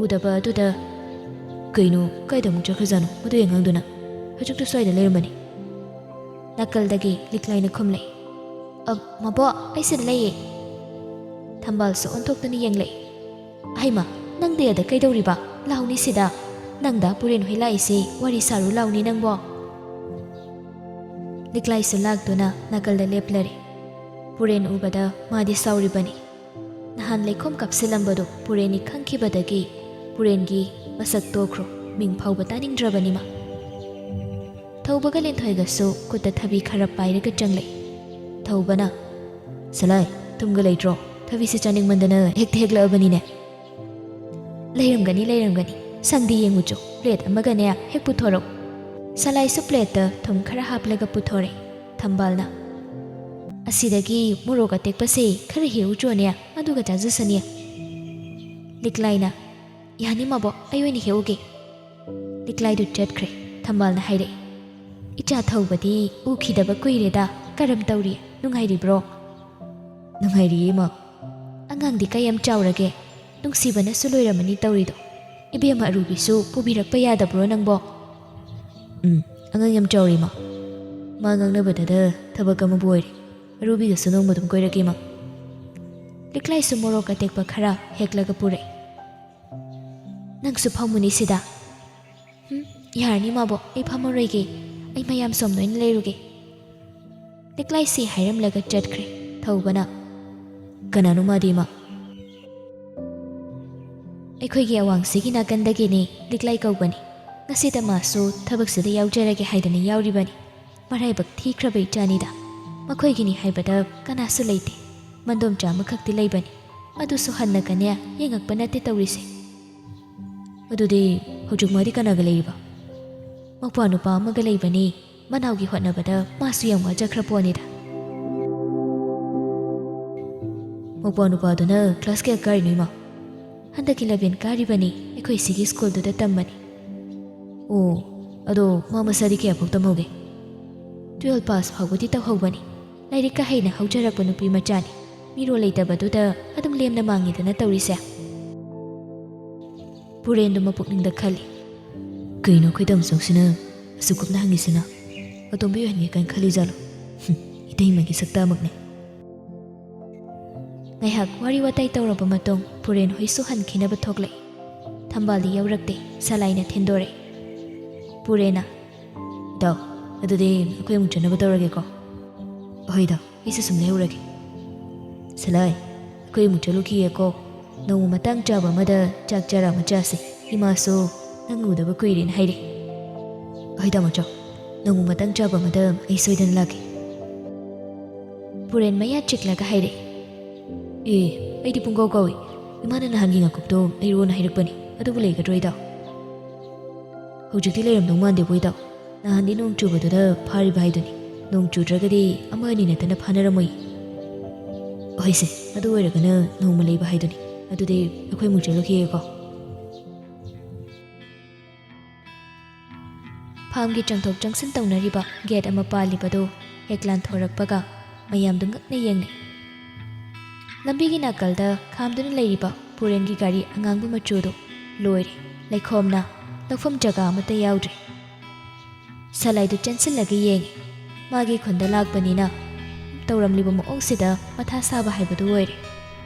ꯎꯗꯕ ꯑꯗꯨꯗ, "ꯀꯩꯅꯣ, ꯀꯥꯏꯗ ꯑꯃꯨꯛ ꯆꯠꯈ꯭ꯔꯖꯥꯠꯅꯣ ꯃꯗꯨ ꯑꯉꯥꯡꯗꯨꯅ? ꯍꯧꯖꯤꯛꯇ ꯁ꯭ꯋꯥꯏꯗ ꯂꯩꯔꯝꯕꯅꯤ꯫" ꯅꯥꯀꯜꯗꯒꯤ ꯂꯤꯛꯂꯥꯏꯅ ꯈꯨꯝꯂꯛꯏ, "ꯑ, ꯃꯕꯣꯛ, ꯑꯩ ꯁꯤꯗ ꯂꯩꯌꯦ꯫" ꯊꯝꯕꯥꯜꯁꯨ ꯑꯣꯟꯊꯣꯛꯇꯨꯅ ꯌꯦꯡꯂꯛꯏ꯫ "ꯍꯩꯃꯥ, ꯅꯪꯗꯤ ꯑꯗ ꯀꯩꯗꯧꯔꯤꯕ? ꯂꯥꯎꯅꯤ ꯁꯤꯗ꯫ ꯅꯪꯗ ꯄꯨꯔꯦꯟ ꯍꯣꯏ ꯂꯥꯛꯏꯁꯦ ꯋꯥꯔꯤ ꯁꯥꯔꯨ ꯂꯥꯎꯅꯤ ꯅꯪꯕꯣ꯫" ꯂꯤꯛꯂꯥꯏꯁꯨ ꯂꯥꯛꯇꯨꯅ ꯅꯥꯀꯜꯗ ꯂꯦꯞꯂꯔꯦ꯫ ꯄꯨꯔꯦꯟ ꯎꯕꯗ ꯃꯥꯗꯤ ꯁꯥꯎꯔꯤꯕꯅꯤ꯫ ꯅꯍꯥꯟ ꯂꯩꯈꯣꯝ ꯀꯥꯞꯁꯤꯜꯂꯝꯕꯗꯨ ꯄꯨꯔꯦꯟꯅꯤ ꯈꯪꯈꯤꯕꯗꯒꯤ ꯄꯨꯔꯦꯟꯒꯤ ꯃꯁꯛ ꯇꯣꯛꯈ꯭ꯔꯣ, ꯃꯤꯡ ꯐꯥꯎꯕ ꯇꯥꯅꯤꯡꯗ꯭ꯔꯕꯅꯤꯃ꯫ ꯊꯧꯕꯒ ꯂꯤꯟꯊꯣꯏꯒꯁꯨ ꯈꯨꯠꯇ ꯊꯕꯤ ꯈꯔ ꯄꯥꯏꯔꯒ ꯆꯪꯂꯛꯏ꯫ ꯊꯧꯕꯅ, "ꯁꯂꯥꯏ, ꯊꯨꯝꯒ ꯂꯩꯇ꯭ꯔꯣ? ꯊꯕꯤꯁꯦ ꯆꯥꯅꯤꯡꯃꯟꯗꯅ ꯍꯦꯛꯇ ꯍꯦꯛꯂꯛꯑꯕꯅꯤꯅꯦ꯫" "ꯂꯩꯔꯝꯒꯅꯤ, ꯂꯩꯔꯝꯒꯅꯤ꯫ ꯁꯪꯗꯤ ꯌꯦꯡꯉꯨꯆꯣ, ꯄ꯭ꯂꯦꯠ ꯑꯃꯒꯅꯦ ꯍꯦꯛ ꯄꯨꯊꯣꯔꯛꯎ꯫" ꯁꯂꯥꯏꯁꯨ ꯄ꯭ꯂꯦꯠꯇ ꯊꯨꯝ ꯈꯔ ꯍꯥꯞꯂꯒ ꯄꯨꯊꯣꯔꯛꯏ꯫ ꯊꯝꯕꯥꯜꯅ, "ꯑꯁꯤꯗꯒꯤ ꯃꯣꯔꯣꯛ ꯑꯇꯦꯛꯄꯁꯦ ꯈꯔ ꯍꯦꯛꯎꯆꯣꯅꯦ, ꯑꯗꯨꯒ ꯆꯥꯖꯁꯅꯤ꯫" ꯂꯤꯛꯂꯥꯏꯅ, "ꯌꯥꯅꯤ ꯃꯥꯕꯣꯛ, ꯑꯩ ꯑꯣꯏꯅ ꯍꯦꯛꯎꯒꯦ꯫" ꯂꯤꯛꯂꯥꯏꯗꯨ ꯆꯠꯈ꯭ꯔꯦ꯫ ꯊꯝꯕꯥꯜꯅ ꯍꯥꯏꯔꯛꯏ, "ꯏꯆꯥ ꯊꯧꯕꯗꯤ ꯎꯈꯤꯗꯕ ꯀꯨꯏꯔꯦꯗ, ꯀꯔꯝ ꯇꯧꯔꯤ, ꯅꯨꯡꯉꯥꯏꯔꯤꯕ꯭ꯔꯣ?" "ꯅꯨꯡꯉꯥꯏꯔꯤꯌꯦ ꯏꯃꯥ꯫" "ꯑꯉꯥꯡꯗꯤ ꯀꯌꯥꯝ ꯆꯥꯎꯔꯒꯦ? ꯅꯨꯡꯁꯤꯕꯅꯁꯨ ꯂꯣꯏꯔꯝꯃꯅꯤ ꯇꯧꯔꯤꯗꯣ꯫ ꯏꯕꯦꯝꯃ ꯑꯔꯨꯕꯤꯁꯨ ꯄꯨꯕꯤꯔꯛꯄ ꯌꯥꯗꯕ꯭ꯔꯣ ꯅꯪꯕꯣ?" "ꯎꯝ, ꯑꯉꯥꯡ ꯌꯥꯝ ꯆꯥꯎꯔꯦ ꯏꯃꯥ꯫ ꯃꯥ ꯉꯥꯡꯅꯕꯗꯗ ꯊꯕꯛ ꯑꯃꯕꯨ ꯑꯣꯏꯔꯦ꯫ ꯑꯔꯨꯕꯤꯒꯁꯨ ꯅꯣꯡꯃ ꯑꯗꯨꯝ ꯀꯣꯏꯔꯛꯀꯦ ꯏꯃꯥ꯫" ꯂꯤꯛꯂꯥꯏꯁꯨ ꯃꯣꯔꯣꯛ ꯑꯇꯦꯛꯄ ꯈꯔ ꯍꯦꯛꯂꯒ ꯄꯨꯔꯛꯏ꯫ "ꯅꯪꯁꯨ ꯐꯝꯃꯨꯅꯦ ꯁꯤꯗ꯫" "ꯍꯨꯝ, ꯌꯥꯔꯅꯤ ꯃꯥꯕꯣꯛ, ꯑꯩ ꯐꯝꯃꯔꯣꯏꯒꯦ꯫ ꯑꯩ ꯃꯌꯥꯝ ꯁꯣꯝꯗ ꯑꯣꯏꯅ ꯂꯩꯔꯨꯒꯦ꯫" ꯂꯤꯛꯂꯥꯏꯁꯤ ꯍꯥꯏꯔꯝꯂꯒ ꯆꯠꯈ꯭ꯔꯦ꯫ ꯊꯧꯕꯅ, "ꯀꯅꯥꯅꯣ ꯃꯥꯗꯤ ꯏꯃꯥ?" "ꯑꯩꯈꯣꯏꯒꯤ ꯑꯋꯥꯡꯁꯤꯒꯤ ꯅꯥꯀꯟꯗꯒꯤꯅꯦ, ꯂꯤꯛꯂꯥꯏ ꯀꯧꯕꯅꯤ꯫ ꯉꯁꯤꯗ ꯃꯥꯁꯨ ꯊꯕꯛꯁꯤꯗ ꯌꯥꯎꯖꯔꯒꯦ ꯍꯥꯏꯗꯅ ꯌꯥꯎꯔꯤꯕꯅꯤ꯫ ꯃꯔꯥꯏꯕꯛ ꯊꯤꯈ꯭ꯔꯕ ꯏꯆꯥꯅꯤꯗ꯫ ꯃꯈꯣꯏꯒꯤꯅꯤ ꯍꯥꯏꯕꯗ ꯀꯅꯥꯁꯨ ꯂꯩꯇꯦ꯫ ꯃꯟꯗꯣꯝꯆꯥ ꯑꯃꯈꯛꯇꯤ ꯂꯩꯕꯅꯤ꯫ ꯑꯗꯨꯁꯨ ꯍꯟꯅꯒꯅꯦ ꯌꯦꯡꯉꯛꯄ ꯅꯠꯇꯦ ꯇꯧꯔꯤꯁꯦ꯫" "ꯑꯗꯨꯗꯤ ꯍꯧꯖꯤꯛ ꯃꯥꯗꯤ ꯀꯅꯥꯒ ꯂꯩꯔꯤꯕ?" "ꯃꯧꯄ꯭ꯋꯥ ꯅꯨꯄꯥ ꯑꯃꯒ ꯂꯩꯕꯅꯤ꯫ ꯃꯅꯥꯎꯒꯤ ꯍꯣꯠꯅꯕꯗ ꯃꯥꯁꯨ ꯌꯥꯝ ꯋꯥꯖꯈ꯭ꯔ ꯄꯣꯠꯅꯤꯗ꯫" "ꯃꯧꯄ꯭ꯋꯥ ꯅꯨꯄꯥꯗꯨꯅ ꯀ꯭ꯂꯥꯁ ꯀꯌꯥ ꯀꯥꯔꯤꯅꯣ ꯏꯃꯥ?" "ꯍꯟꯗꯛ ꯏꯂꯚꯦꯟ ꯀꯥꯔꯤꯕꯅꯤ, ꯑꯩꯈꯣꯏ ꯁꯤꯒꯤ ꯁ꯭ꯀꯨꯜꯗꯨꯗ ꯇꯝꯕꯅꯤ꯫" "ꯑꯣ, ꯑꯗꯣ ꯃꯥ ꯃꯁꯥꯗꯤ ꯀꯌꯥꯐꯥꯎ ꯇꯝꯍꯧꯒꯦ?" "ꯇꯨꯋꯦꯜꯐ ꯄꯥꯁ ꯐꯥꯎꯕꯗꯤ ꯇꯧꯍꯧꯕꯅꯤ꯫ ꯂꯥꯏꯔꯤꯛꯀ ꯍꯩꯅ ꯍꯧꯖꯔꯛꯄ ꯅꯨꯄꯤ ꯃꯆꯥꯅꯤ꯫ ꯃꯤꯔꯣꯜ ꯂꯩꯇꯕꯗꯨꯗ ꯑꯗꯨꯝ ꯂꯦꯝꯅ ꯃꯥꯡꯉꯤꯗꯅ ꯇꯧꯔꯤꯁꯦ꯫" ꯄꯨꯔꯦꯟꯗꯨ ꯃꯄꯨꯛꯅꯤꯡꯗ ꯈꯜꯂꯤ, "ꯀꯩꯅꯣ ꯑꯩꯈꯣꯏ ꯇꯥꯃꯣꯆꯧꯁꯤꯅ ꯑꯁꯨꯛ ꯀꯨꯞꯅ ꯍꯪꯉꯤꯁꯤꯅ? ꯑꯇꯣꯝꯕꯤ ꯑꯣꯏꯍꯟꯒꯦ ꯀꯥꯏꯅ ꯈꯜꯂꯤꯖꯥꯠꯂꯣ? ꯍꯨꯝ, ꯏꯇꯩꯃꯒꯤ ꯁꯛꯇꯥꯃꯛꯅꯦ꯫" ꯉꯥꯏꯍꯥꯛ ꯋꯥꯔꯤ ꯋꯥꯇꯥꯏ ꯇꯧꯔꯕ ꯃꯇꯨꯡ ꯄꯨꯔꯦꯟ ꯍꯣꯏꯁꯨ ꯍꯟꯈꯤꯅꯕ ꯊꯣꯛꯂꯛꯏ꯫ ꯊꯝꯕꯥꯜꯗꯤ ꯌꯧꯔꯛꯇꯦ, ꯁꯂꯥꯏꯅ ꯊꯤꯟꯗꯣꯔꯛꯏ꯫ ꯄꯨꯔꯦꯟꯅ, "ꯏꯇꯥꯎ, ꯑꯗꯨꯗꯤ ꯑꯩꯈꯣꯏ ꯑꯃꯨꯛ ꯆꯠꯅꯕ ꯇꯧꯔꯒꯦꯀꯣ?" "ꯍꯣꯏ ꯏꯇꯥꯎ, ꯑꯩꯁꯨ ꯁꯨꯝ ꯂꯩꯍꯧꯔꯒꯦ꯫" "ꯁꯂꯥꯏ, ꯑꯩꯈꯣꯏ ꯑꯃꯨꯛ ꯆꯠꯂꯨꯈꯤꯒꯦꯀꯣ꯫ ꯅꯣꯡꯃ ꯃꯇꯥꯡ ꯆꯥꯕ ꯑꯃꯗ ꯆꯥꯛ ꯆꯔꯥ ꯑꯃ ꯆꯥꯁꯤ꯫ ꯏꯃꯥꯁꯨ ꯅꯪ ꯎꯗꯕ ꯀꯨꯏꯔꯦꯅ ꯍꯥꯏꯔꯛꯏ꯫" "ꯍꯣꯏ ꯇꯥꯃꯣꯆꯧ, ꯅꯣꯡꯃ ꯃꯇꯥꯡ ꯆꯥꯕ ꯑꯃꯗ ꯑꯩ ꯁꯣꯏꯗꯅ ꯂꯥꯛꯀꯦ꯫" ꯄꯨꯔꯦꯟ ꯃꯌꯥ ꯆꯤꯛꯂꯒ ꯍꯥꯏꯔꯛꯏ, "ꯑꯦ, ꯑꯩꯗꯤ ꯄꯨꯡꯀꯥꯎ ꯀꯥꯎꯏ꯫ ꯏꯃꯥꯅ ꯅꯍꯥꯟꯒꯤ ꯉꯥꯀꯨꯞꯇꯣ ꯂꯩꯔꯛꯑꯣꯅ ꯍꯥꯏꯔꯛꯄꯅꯤ꯫ ꯑꯗꯨꯕꯨ ꯂꯩꯒꯗ꯭ꯔꯣ ꯏꯇꯥꯎ?" "ꯍꯧꯖꯤꯛꯇꯤ ꯂꯩꯔꯝꯗꯧ ꯃꯥꯟꯗꯦꯕꯣ ꯏꯇꯥꯎ꯫ ꯅꯍꯥꯟꯗꯤ ꯅꯣꯡ ꯆꯨꯕꯗꯨꯗ ꯐꯥꯔꯤꯕ ꯍꯥꯏꯗꯨꯅꯤ꯫ ꯅꯣꯡ ꯆꯨꯗ꯭ꯔꯒꯗꯤ ꯑꯃ ꯑꯅꯤ ꯅꯠꯇꯅ ꯐꯥꯅꯔꯝꯃꯣꯏ꯫" "ꯍꯣꯏꯁꯦ, ꯑꯗꯨ ꯑꯣꯏꯔꯒꯅ ꯅꯣꯡꯃ ꯂꯩꯕ ꯍꯥꯏꯗꯨꯅꯤ꯫ ꯑꯗꯨꯗꯤ ꯑꯩꯈꯣꯏ ꯑꯃꯨꯛ ꯆꯠꯂꯨꯈꯤꯒꯦꯀꯣ꯫" ꯐꯥꯝꯒꯤ ꯆꯪꯊꯣꯛ ꯆꯪꯁꯤꯟ ꯇꯧꯅꯔꯤꯕ ꯒꯦꯠ ꯑꯃ ꯄꯥꯜꯂꯤꯕꯗꯨ ꯍꯦꯛ ꯂꯥꯟꯊꯣꯔꯛꯄꯒ ꯃꯌꯥꯝꯗꯨ ꯉꯛꯅ ꯌꯦꯡꯅꯩ꯫ ꯂꯝꯕꯤꯒꯤ ꯅꯥꯀꯜꯗ ꯈꯥꯝꯗꯨꯅ ꯂꯩꯔꯤꯕ ꯄꯨꯔꯦꯟꯒꯤ ꯒꯥꯔꯤ ꯑꯉꯥꯡꯕ ꯃꯆꯨꯗꯨ ꯂꯣꯏꯔꯦ, ꯂꯩꯈꯣꯝꯅ ꯂꯧꯐꯝ ꯖꯒꯥ ꯑꯃꯠꯇ ꯌꯥꯎꯗ꯭ꯔꯦ꯫ ꯁꯂꯥꯏꯗꯨ ꯆꯦꯟꯁꯤꯜꯂꯒ ꯌꯦꯡꯉꯤ꯫ ꯃꯥꯒꯤ ꯈꯨꯟꯗ ꯂꯥꯛꯄꯅꯤꯅ ꯇꯧꯔꯝꯂꯤꯕ ꯃꯑꯣꯡꯁꯤꯗ ꯃꯊꯥ ꯁꯥꯕ ꯍꯥꯏꯕꯗꯨ ꯑꯣꯏꯔꯦ꯫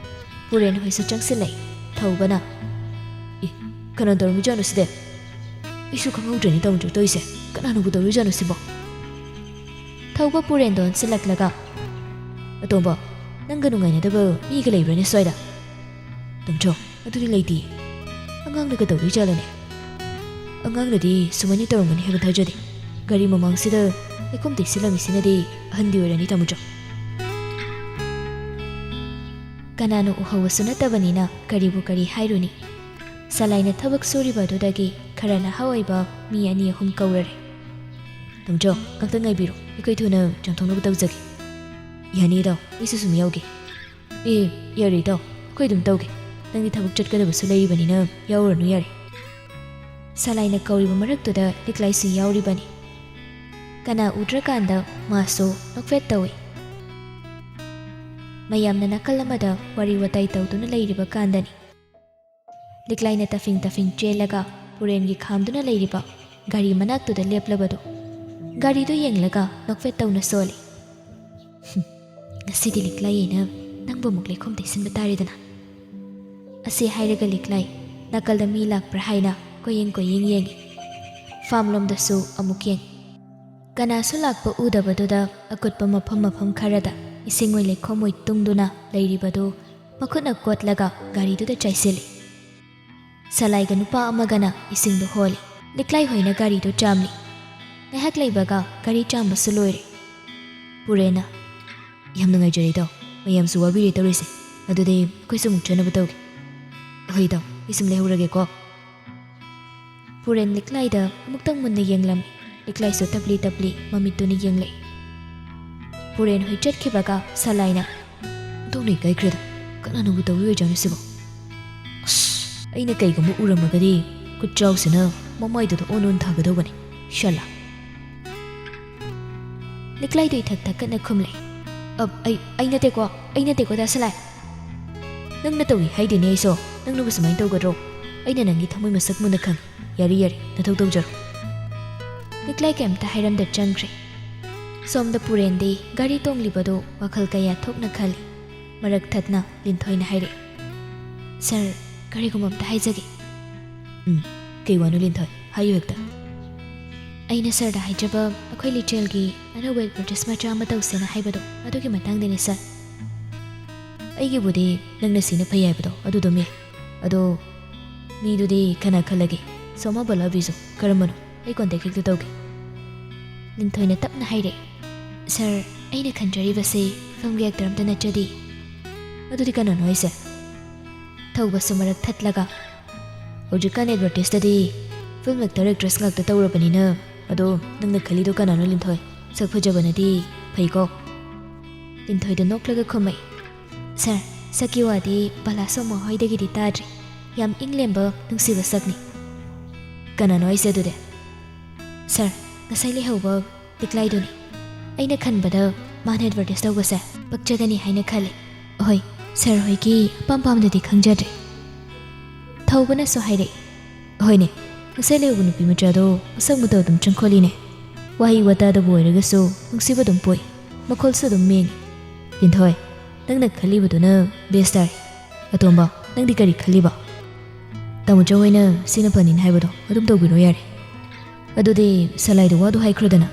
ꯄꯨꯔꯦꯟ ꯍꯣꯏꯁꯨ ꯆꯪꯁꯤꯜꯂꯛꯏ꯫ ꯊꯧꯕꯅ, "ꯑꯦ, ꯀꯅꯥ ꯇꯧꯔꯝꯃꯤꯖꯥꯠꯅꯣ ꯁꯤꯗꯤ? ꯑꯩꯁꯨ ꯈꯪꯍꯧꯗ꯭ꯔꯦꯅꯦ ꯇꯥꯃꯣꯆꯧ ꯇꯧꯔꯤꯁꯦ꯫ ꯀꯅꯥꯅꯕꯨ ꯇꯧꯔꯤꯖꯥꯠꯅꯣ ꯁꯤꯕꯣ?" ꯊꯧꯕ ꯄꯨꯔꯦꯟꯗꯣ ꯑꯣꯟꯁꯤꯜꯂꯛꯂꯒ, "ꯑꯇꯣꯝꯕ, ꯅꯪꯒ ꯅꯨꯡꯉꯥꯏꯅꯗꯕ ꯃꯤꯒ ꯂꯩꯕ꯭ꯔꯥꯅꯦ ꯁ꯭ꯋꯥꯏꯗ?" "ꯇꯥꯃꯣꯆꯧ, ꯑꯗꯨꯗꯤ ꯂꯩꯇꯦ꯫ ꯑꯉꯥꯡꯅꯒ ꯇꯧꯔꯤꯖꯥꯠꯂꯅꯦ?" "ꯑꯉꯥꯡꯅꯗꯤ ꯁꯨꯃꯥꯏꯅ ꯇꯧꯔꯝꯒꯅꯤ ꯍꯥꯏꯕ ꯊꯥꯖꯗꯦ꯫ ꯒꯥꯔꯤ ꯃꯃꯥꯡꯁꯤꯗ ꯂꯩꯈꯣꯝ ꯇꯩꯁꯤꯜꯂꯝꯃꯤꯁꯤꯅꯗꯤ ꯑꯍꯟꯗꯤ ꯑꯣꯏꯔꯅꯤ ꯇꯥꯃꯣꯆꯧ꯫" ꯀꯅꯥꯅ ꯎꯍꯧꯕꯁꯨ ꯅꯠꯇꯕꯅꯤꯅ ꯀꯔꯤꯕꯨ ꯀꯔꯤ ꯍꯥꯏꯔꯨꯅꯤ? ꯁꯂꯥꯏꯅ ꯊꯕꯛ ꯁꯨꯔꯤꯕ ꯑꯗꯨꯗꯒꯤ ꯈꯔ ꯅꯍꯥ ꯑꯣꯏꯕ ꯃꯤ ꯑꯅꯤ ꯑꯍꯨꯝ ꯀꯧꯔꯔꯦ꯫ "ꯇꯥꯃꯣꯆꯧ, ꯉꯥꯛꯇ ꯉꯥꯏꯕꯤꯔꯣ, ꯑꯩꯈꯣꯏ ꯊꯨꯅ ꯆꯪꯊꯣꯛꯅꯕ ꯇꯧꯖꯒꯦ꯫" "ꯌꯥꯅꯤ ꯏꯇꯥꯎ, ꯑꯩꯁꯨ ꯁꯨꯝ ꯌꯥꯎꯒꯦ꯫" "ꯑꯦ, ꯌꯥꯔꯦ ꯏꯇꯥꯎ, ꯑꯩꯈꯣꯏ ꯑꯗꯨꯝ ꯇꯧꯒꯦ꯫ ꯅꯪꯗꯤ ꯊꯕꯛ ꯆꯠꯀꯗꯕꯁꯨ ꯂꯩꯔꯤꯕꯅꯤꯅ ꯌꯥꯎꯔꯅꯨ ꯌꯥꯔꯦ꯫" ꯁꯂꯥꯏꯅ ꯀꯧꯔꯤꯕ ꯃꯔꯛꯇꯨꯗ ꯂꯤꯛꯂꯥꯏꯁꯨ ꯌꯥꯎꯔꯤꯕꯅꯤ꯫ ꯀꯅꯥ ꯎꯗ꯭ꯔꯀꯥꯟꯗ ꯃꯥꯁꯨ ꯅꯣꯛꯐꯦꯠ ꯇꯧꯏ꯫ ꯃꯌꯥꯝꯅ ꯅꯥꯀꯜ ꯑꯃꯗ ꯋꯥꯔꯤ ꯋꯥꯇꯥꯏ ꯇꯧꯗꯨꯅ ꯂꯩꯔꯤꯕ ꯀꯥꯟꯗꯅꯤ ꯂꯤꯛꯂꯥꯏꯅ ꯇꯐꯤꯡ ꯇꯐꯤꯡ ꯆꯦꯜꯂꯒ ꯄꯨꯔꯦꯟꯒꯤ ꯈꯥꯝꯗꯨꯅ ꯂꯩꯔꯤꯕ ꯒꯥꯔꯤ ꯃꯅꯥꯛꯇꯨꯗ ꯂꯦꯞꯂꯕꯗꯨ꯫ ꯒꯥꯔꯤꯗꯨ ꯌꯦꯡꯂꯒ ꯅꯣꯛꯐꯦꯠ ꯇꯧꯅ ꯁꯣꯜꯂꯤ꯫ "ꯍꯨꯝ, ꯉꯁꯤꯗꯤ ꯂꯤꯛꯂꯥꯏ ꯑꯩꯅ ꯅꯪꯕꯨ ꯑꯃꯨꯛ ꯂꯩꯈꯣꯝ ꯇꯩꯁꯤꯟꯕ ꯇꯥꯔꯦꯗꯅ꯫" ꯑꯁꯤ ꯍꯥꯏꯔꯒ ꯂꯤꯛꯂꯥꯏ ꯅꯥꯀꯜꯗ ꯃꯤ ꯂꯥꯛꯄ꯭ꯔꯥ ꯍꯥꯏꯅ ꯀꯣꯏꯌꯦꯡ ꯀꯣꯏꯌꯦꯡ ꯌꯦꯡꯉꯤ꯫ ꯐꯥꯝꯂꯣꯝꯗꯁꯨ ꯑꯃꯨꯛ ꯌꯦꯡ꯫ ꯀꯅꯥꯁꯨ ꯂꯥꯛꯄ ꯎꯗꯕꯗꯨꯗ ꯑꯀꯨꯠꯄ ꯃꯐꯝ ꯃꯐꯝ ꯈꯔꯗ ꯏꯁꯤꯡꯑꯣꯏ ꯂꯩꯈꯣꯝꯑꯣꯏ ꯇꯨꯡꯗꯨꯅ ꯂꯩꯔꯤꯕꯗꯨ ꯃꯈꯨꯠꯅ ꯀꯣꯠꯂꯒ ꯒꯥꯔꯤꯗꯨꯗ ꯆꯥꯏꯁꯤꯜꯂꯤ꯫ ꯁꯂꯥꯏꯒ ꯅꯨꯄꯥ ꯑꯃꯒꯅ ꯏꯁꯤꯡꯗꯨ ꯍꯣꯜꯂꯤ꯫ ꯂꯤꯛꯂꯥꯏ ꯍꯣꯏꯅ ꯒꯥꯔꯤꯗꯨ ꯆꯥꯝꯂꯤ꯫ ꯉꯥꯏꯍꯥꯛ ꯂꯩꯕꯒ ꯒꯥꯔꯤ ꯆꯥꯝꯕꯁꯨ ꯂꯣꯏꯔꯦ꯫ ꯄꯨꯔꯦꯟꯅ, "ꯌꯥꯝ ꯅꯨꯡꯉꯥꯏꯖꯔꯦ ꯏꯇꯥꯎ, ꯃꯌꯥꯝꯁꯨ ꯋꯥꯕꯤꯔꯦ ꯇꯧꯔꯤꯁꯦ꯫ ꯑꯗꯨꯗꯤ ꯑꯩꯈꯣꯏꯁꯨ ꯑꯃꯨꯛ ꯆꯠꯅꯕ ꯇꯧꯒꯦ꯫" "ꯍꯣꯏ ꯏꯇꯥꯎ, ꯑꯩ ꯁꯨꯝ ꯂꯩꯍꯧꯔꯒꯦꯀꯣ꯫" ꯄꯨꯔꯦꯟ ꯂꯤꯛꯂꯥꯏꯗ ꯑꯃꯨꯛꯇꯪ ꯃꯨꯟꯅ ꯌꯦꯡꯂꯝꯃꯤ꯫ ꯂꯤꯛꯂꯥꯏꯁꯨ ꯇꯞꯂꯤ ꯇꯞꯂꯤ ꯃꯃꯤꯠꯇꯨꯅ ꯌꯦꯡꯂꯛꯏ꯫ ꯄꯨꯔꯦꯟ ꯍꯣꯏ ꯆꯠꯈꯤꯕꯒ ꯁꯂꯥꯏꯅ, "ꯑꯣꯟꯊꯣꯛꯅ ꯏꯀꯥꯏꯈ꯭ꯔꯦꯗ, ꯀꯅꯥꯅꯕꯨ ꯇꯧꯔꯤ ꯑꯣꯏꯖꯥꯠꯅꯣ ꯁꯤꯕꯣ? ꯑꯁ, ꯑꯩꯅ ꯀꯩꯒꯨꯝꯕ ꯎꯔꯝꯃꯒꯗꯤ ꯈꯨꯠꯆꯥꯎꯁꯤꯅ ꯃꯃꯥꯏꯗꯨꯗ ꯑꯣꯟ ꯑꯣꯟ ꯊꯥꯒꯗꯧꯕꯅꯤ꯫ ꯁꯂꯥ꯫ ꯂꯤꯛꯂꯥꯏꯗꯣ ꯏꯊꯛ ꯊꯛꯀꯠꯅ ꯈꯨꯝꯂꯦ꯫ "ꯑ, ꯑꯩ, ꯑꯩ ꯅꯠꯇꯦꯀꯣ, ꯑꯩ ꯅꯠꯇꯦꯀꯣ, ꯗꯥ ꯁꯂꯥꯏ꯫ ꯅꯪꯅ ꯇꯧꯏ ꯍꯥꯏꯗꯦꯅꯦ ꯑꯩꯁꯨ, ꯅꯪꯅꯕꯨ ꯁꯨꯃꯥꯏꯅ ꯇꯧꯒꯗ꯭ꯔꯣ? ꯑꯩꯅ ꯅꯪꯒꯤ ꯊꯃꯣꯏ ꯃꯁꯛ ꯃꯨꯟꯅ ꯈꯪꯏ꯫ ꯌꯥꯔꯦ, ꯌꯥꯔꯦ, ꯅꯊꯧ ꯇꯧꯖꯔꯣ꯫" ꯂꯤꯛꯂꯥꯏ ꯀꯩꯝꯇ ꯍꯥꯏꯔꯝꯗ ꯆꯪꯈ꯭ꯔꯦ꯫ ꯁꯣꯝꯗ ꯄꯨꯔꯦꯟꯗꯤ ꯒꯥꯔꯤ ꯇꯣꯡꯂꯤꯕꯗꯨ ꯋꯥꯈꯜ ꯀꯌꯥ ꯊꯣꯛꯅ ꯈꯜꯂꯤ꯫ ꯃꯔꯛ ꯊꯠꯅ ꯂꯤꯟꯊꯣꯏꯅ ꯍꯥꯏꯔꯛꯏ, "ꯁꯥꯔ, ꯀꯔꯤꯒꯨꯝꯕ ꯑꯝꯇ ꯍꯥꯏꯖꯒꯦ꯫" "ꯎꯝ, ꯀꯩ ꯋꯥꯅꯣ ꯂꯤꯟꯊꯣꯏ? ꯍꯥꯏꯌꯨ ꯍꯦꯛꯇ꯫" "ꯑꯩꯅ ꯁꯥꯔꯗ ꯍꯥꯏꯖꯕ ꯑꯩꯈꯣꯏ ꯂꯤꯆꯦꯜꯒꯤ ꯑꯅꯧꯕ ꯑꯦꯗꯚꯔꯇꯤꯁ ꯃꯆꯥ ꯑꯃ ꯇꯧꯁꯦꯅ ꯍꯥꯏꯕꯗꯣ, ꯑꯗꯨꯒꯤ ꯃꯇꯥꯡꯗꯅꯦ ꯁꯥꯔ꯫ ꯑꯩꯒꯤꯕꯨꯗꯤ ꯅꯪꯅ ꯁꯤꯅ ꯐꯩ ꯍꯥꯏꯕꯗꯣ ꯑꯗꯨꯗꯨꯝ ꯌꯥꯏ꯫ ꯑꯗꯣ ꯃꯤꯗꯨꯗꯤ ꯀꯅꯥ ꯈꯜꯂꯒꯦ? ꯁꯣꯃꯥ ꯕꯂꯥꯕꯤꯁꯨ ꯀꯔꯝꯕꯅꯣ? ꯑꯩ ꯀꯣꯟꯇꯦꯛ ꯍꯦꯛꯇ ꯇꯧꯒꯦ꯫" ꯂꯤꯟꯊꯣꯏꯅ ꯇꯞꯅ ꯍꯥꯏꯔꯛꯑꯦ, "ꯁꯥꯔ, ꯑꯩꯅ ꯈꯟꯖꯔꯤꯕꯁꯤ ꯐꯤꯂꯝꯒꯤ ꯑꯦꯛꯇꯔ ꯑꯝꯇ ꯅꯠꯆꯗꯦ꯫" "ꯑꯗꯨꯗꯤ ꯀꯅꯥꯅꯣ ꯍꯥꯏꯁꯦ?" ꯊꯧꯕꯁꯨ ꯃꯔꯛ ꯊꯠꯂꯒ, "ꯍꯧꯖꯤꯛꯀꯥꯟ ꯑꯦꯗꯚꯔꯇꯤꯁꯇꯗꯤ ꯐꯤꯂꯝ ꯑꯦꯛꯇꯔ ꯑꯦꯛꯇ꯭ꯔꯦꯁ ꯉꯥꯛꯇ ꯇꯧꯔꯕꯅꯤꯅ꯫ ꯑꯗꯣ ꯅꯪꯅ ꯈꯜꯂꯤꯗꯣ ꯀꯅꯥꯅꯣ ꯂꯤꯟꯊꯣꯏ? ꯁꯛ ꯐꯖꯕꯅꯗꯤ ꯐꯩꯀꯣ?" ꯂꯤꯟꯊꯣꯏꯗ ꯅꯣꯛꯂꯒ ꯈꯨꯝꯃꯛꯏ, "ꯁꯥꯔ, ꯁꯛꯀꯤ ꯋꯥꯗꯤ ꯕꯂꯥ ꯁꯣꯃꯥ ꯍꯣꯏꯗꯒꯤꯗꯤ ꯇꯥꯗ꯭ꯔꯤ꯫ ꯌꯥꯝ ꯏꯪ ꯂꯦꯝꯕ ꯅꯨꯡꯁꯤꯕ ꯁꯛꯅꯤ꯫" "ꯀꯅꯥꯅꯣ ꯍꯥꯏꯁꯦ ꯑꯗꯨꯗꯤ?" "ꯁꯥꯔ, ꯉꯁꯥꯏ ꯂꯩꯍꯧꯕ ꯂꯤꯛꯂꯥꯏꯗꯨꯅꯤ꯫ ꯑꯩꯅ ꯈꯟꯕꯗ ꯃꯥꯅ ꯑꯦꯗꯚꯔꯇꯤꯁ ꯇꯧꯕꯁꯦ ꯄꯛꯆꯒꯅꯤ ꯍꯥꯏꯅ ꯈꯜꯂꯤ꯫" "ꯍꯣꯏ, ꯁꯥꯔ ꯍꯣꯏꯒꯤ ꯑꯄꯥꯝ ꯄꯥꯝꯗꯗꯤ ꯈꯪꯖꯗ꯭ꯔꯦ꯫" ꯊꯧꯕꯅꯁꯨ ꯍꯥꯏꯔꯛꯏ, "ꯍꯣꯏꯅꯦ, ꯉꯁꯥꯏ ꯂꯩꯍꯧꯕ ꯅꯨꯄꯤ ꯃꯆꯥꯗꯣ ꯃꯁꯛ ꯃꯇꯧ ꯑꯗꯨꯝ ꯆꯪꯈꯣꯜꯂꯤꯅꯦ꯫ ꯋꯥꯍꯩ ꯋꯥꯇꯥꯗꯕꯨ ꯑꯣꯏꯔꯒꯁꯨ ꯅꯨꯡꯁꯤꯕ ꯑꯗꯨꯝ ꯄꯣꯛꯏ, ꯃꯈꯣꯜꯁꯨ ꯑꯗꯨꯝ ꯃꯦꯡꯉꯤ꯫ ꯂꯤꯟꯊꯣꯏ, ꯅꯪꯅ ꯈꯜꯂꯤꯕꯗꯨꯅ ꯕꯦꯁ ꯇꯥꯔꯦ꯫ ꯑꯇꯣꯝꯕ, ꯅꯪꯗꯤ ꯀꯔꯤ ꯈꯜꯂꯤꯕ?" "ꯇꯥꯃꯣꯆꯧ ꯍꯣꯏꯅ ꯁꯤꯅ ꯐꯅꯤꯅ ꯍꯥꯏꯕꯗꯣ ꯑꯗꯨꯝ ꯇꯧꯕꯤꯔꯣ ꯌꯥꯔꯦ꯫ ꯑꯗꯨꯗꯤ ꯁꯂꯥꯏꯗ ꯋꯥꯗꯨ ꯍꯥꯏꯈ꯭ꯔꯣꯗꯅ꯫"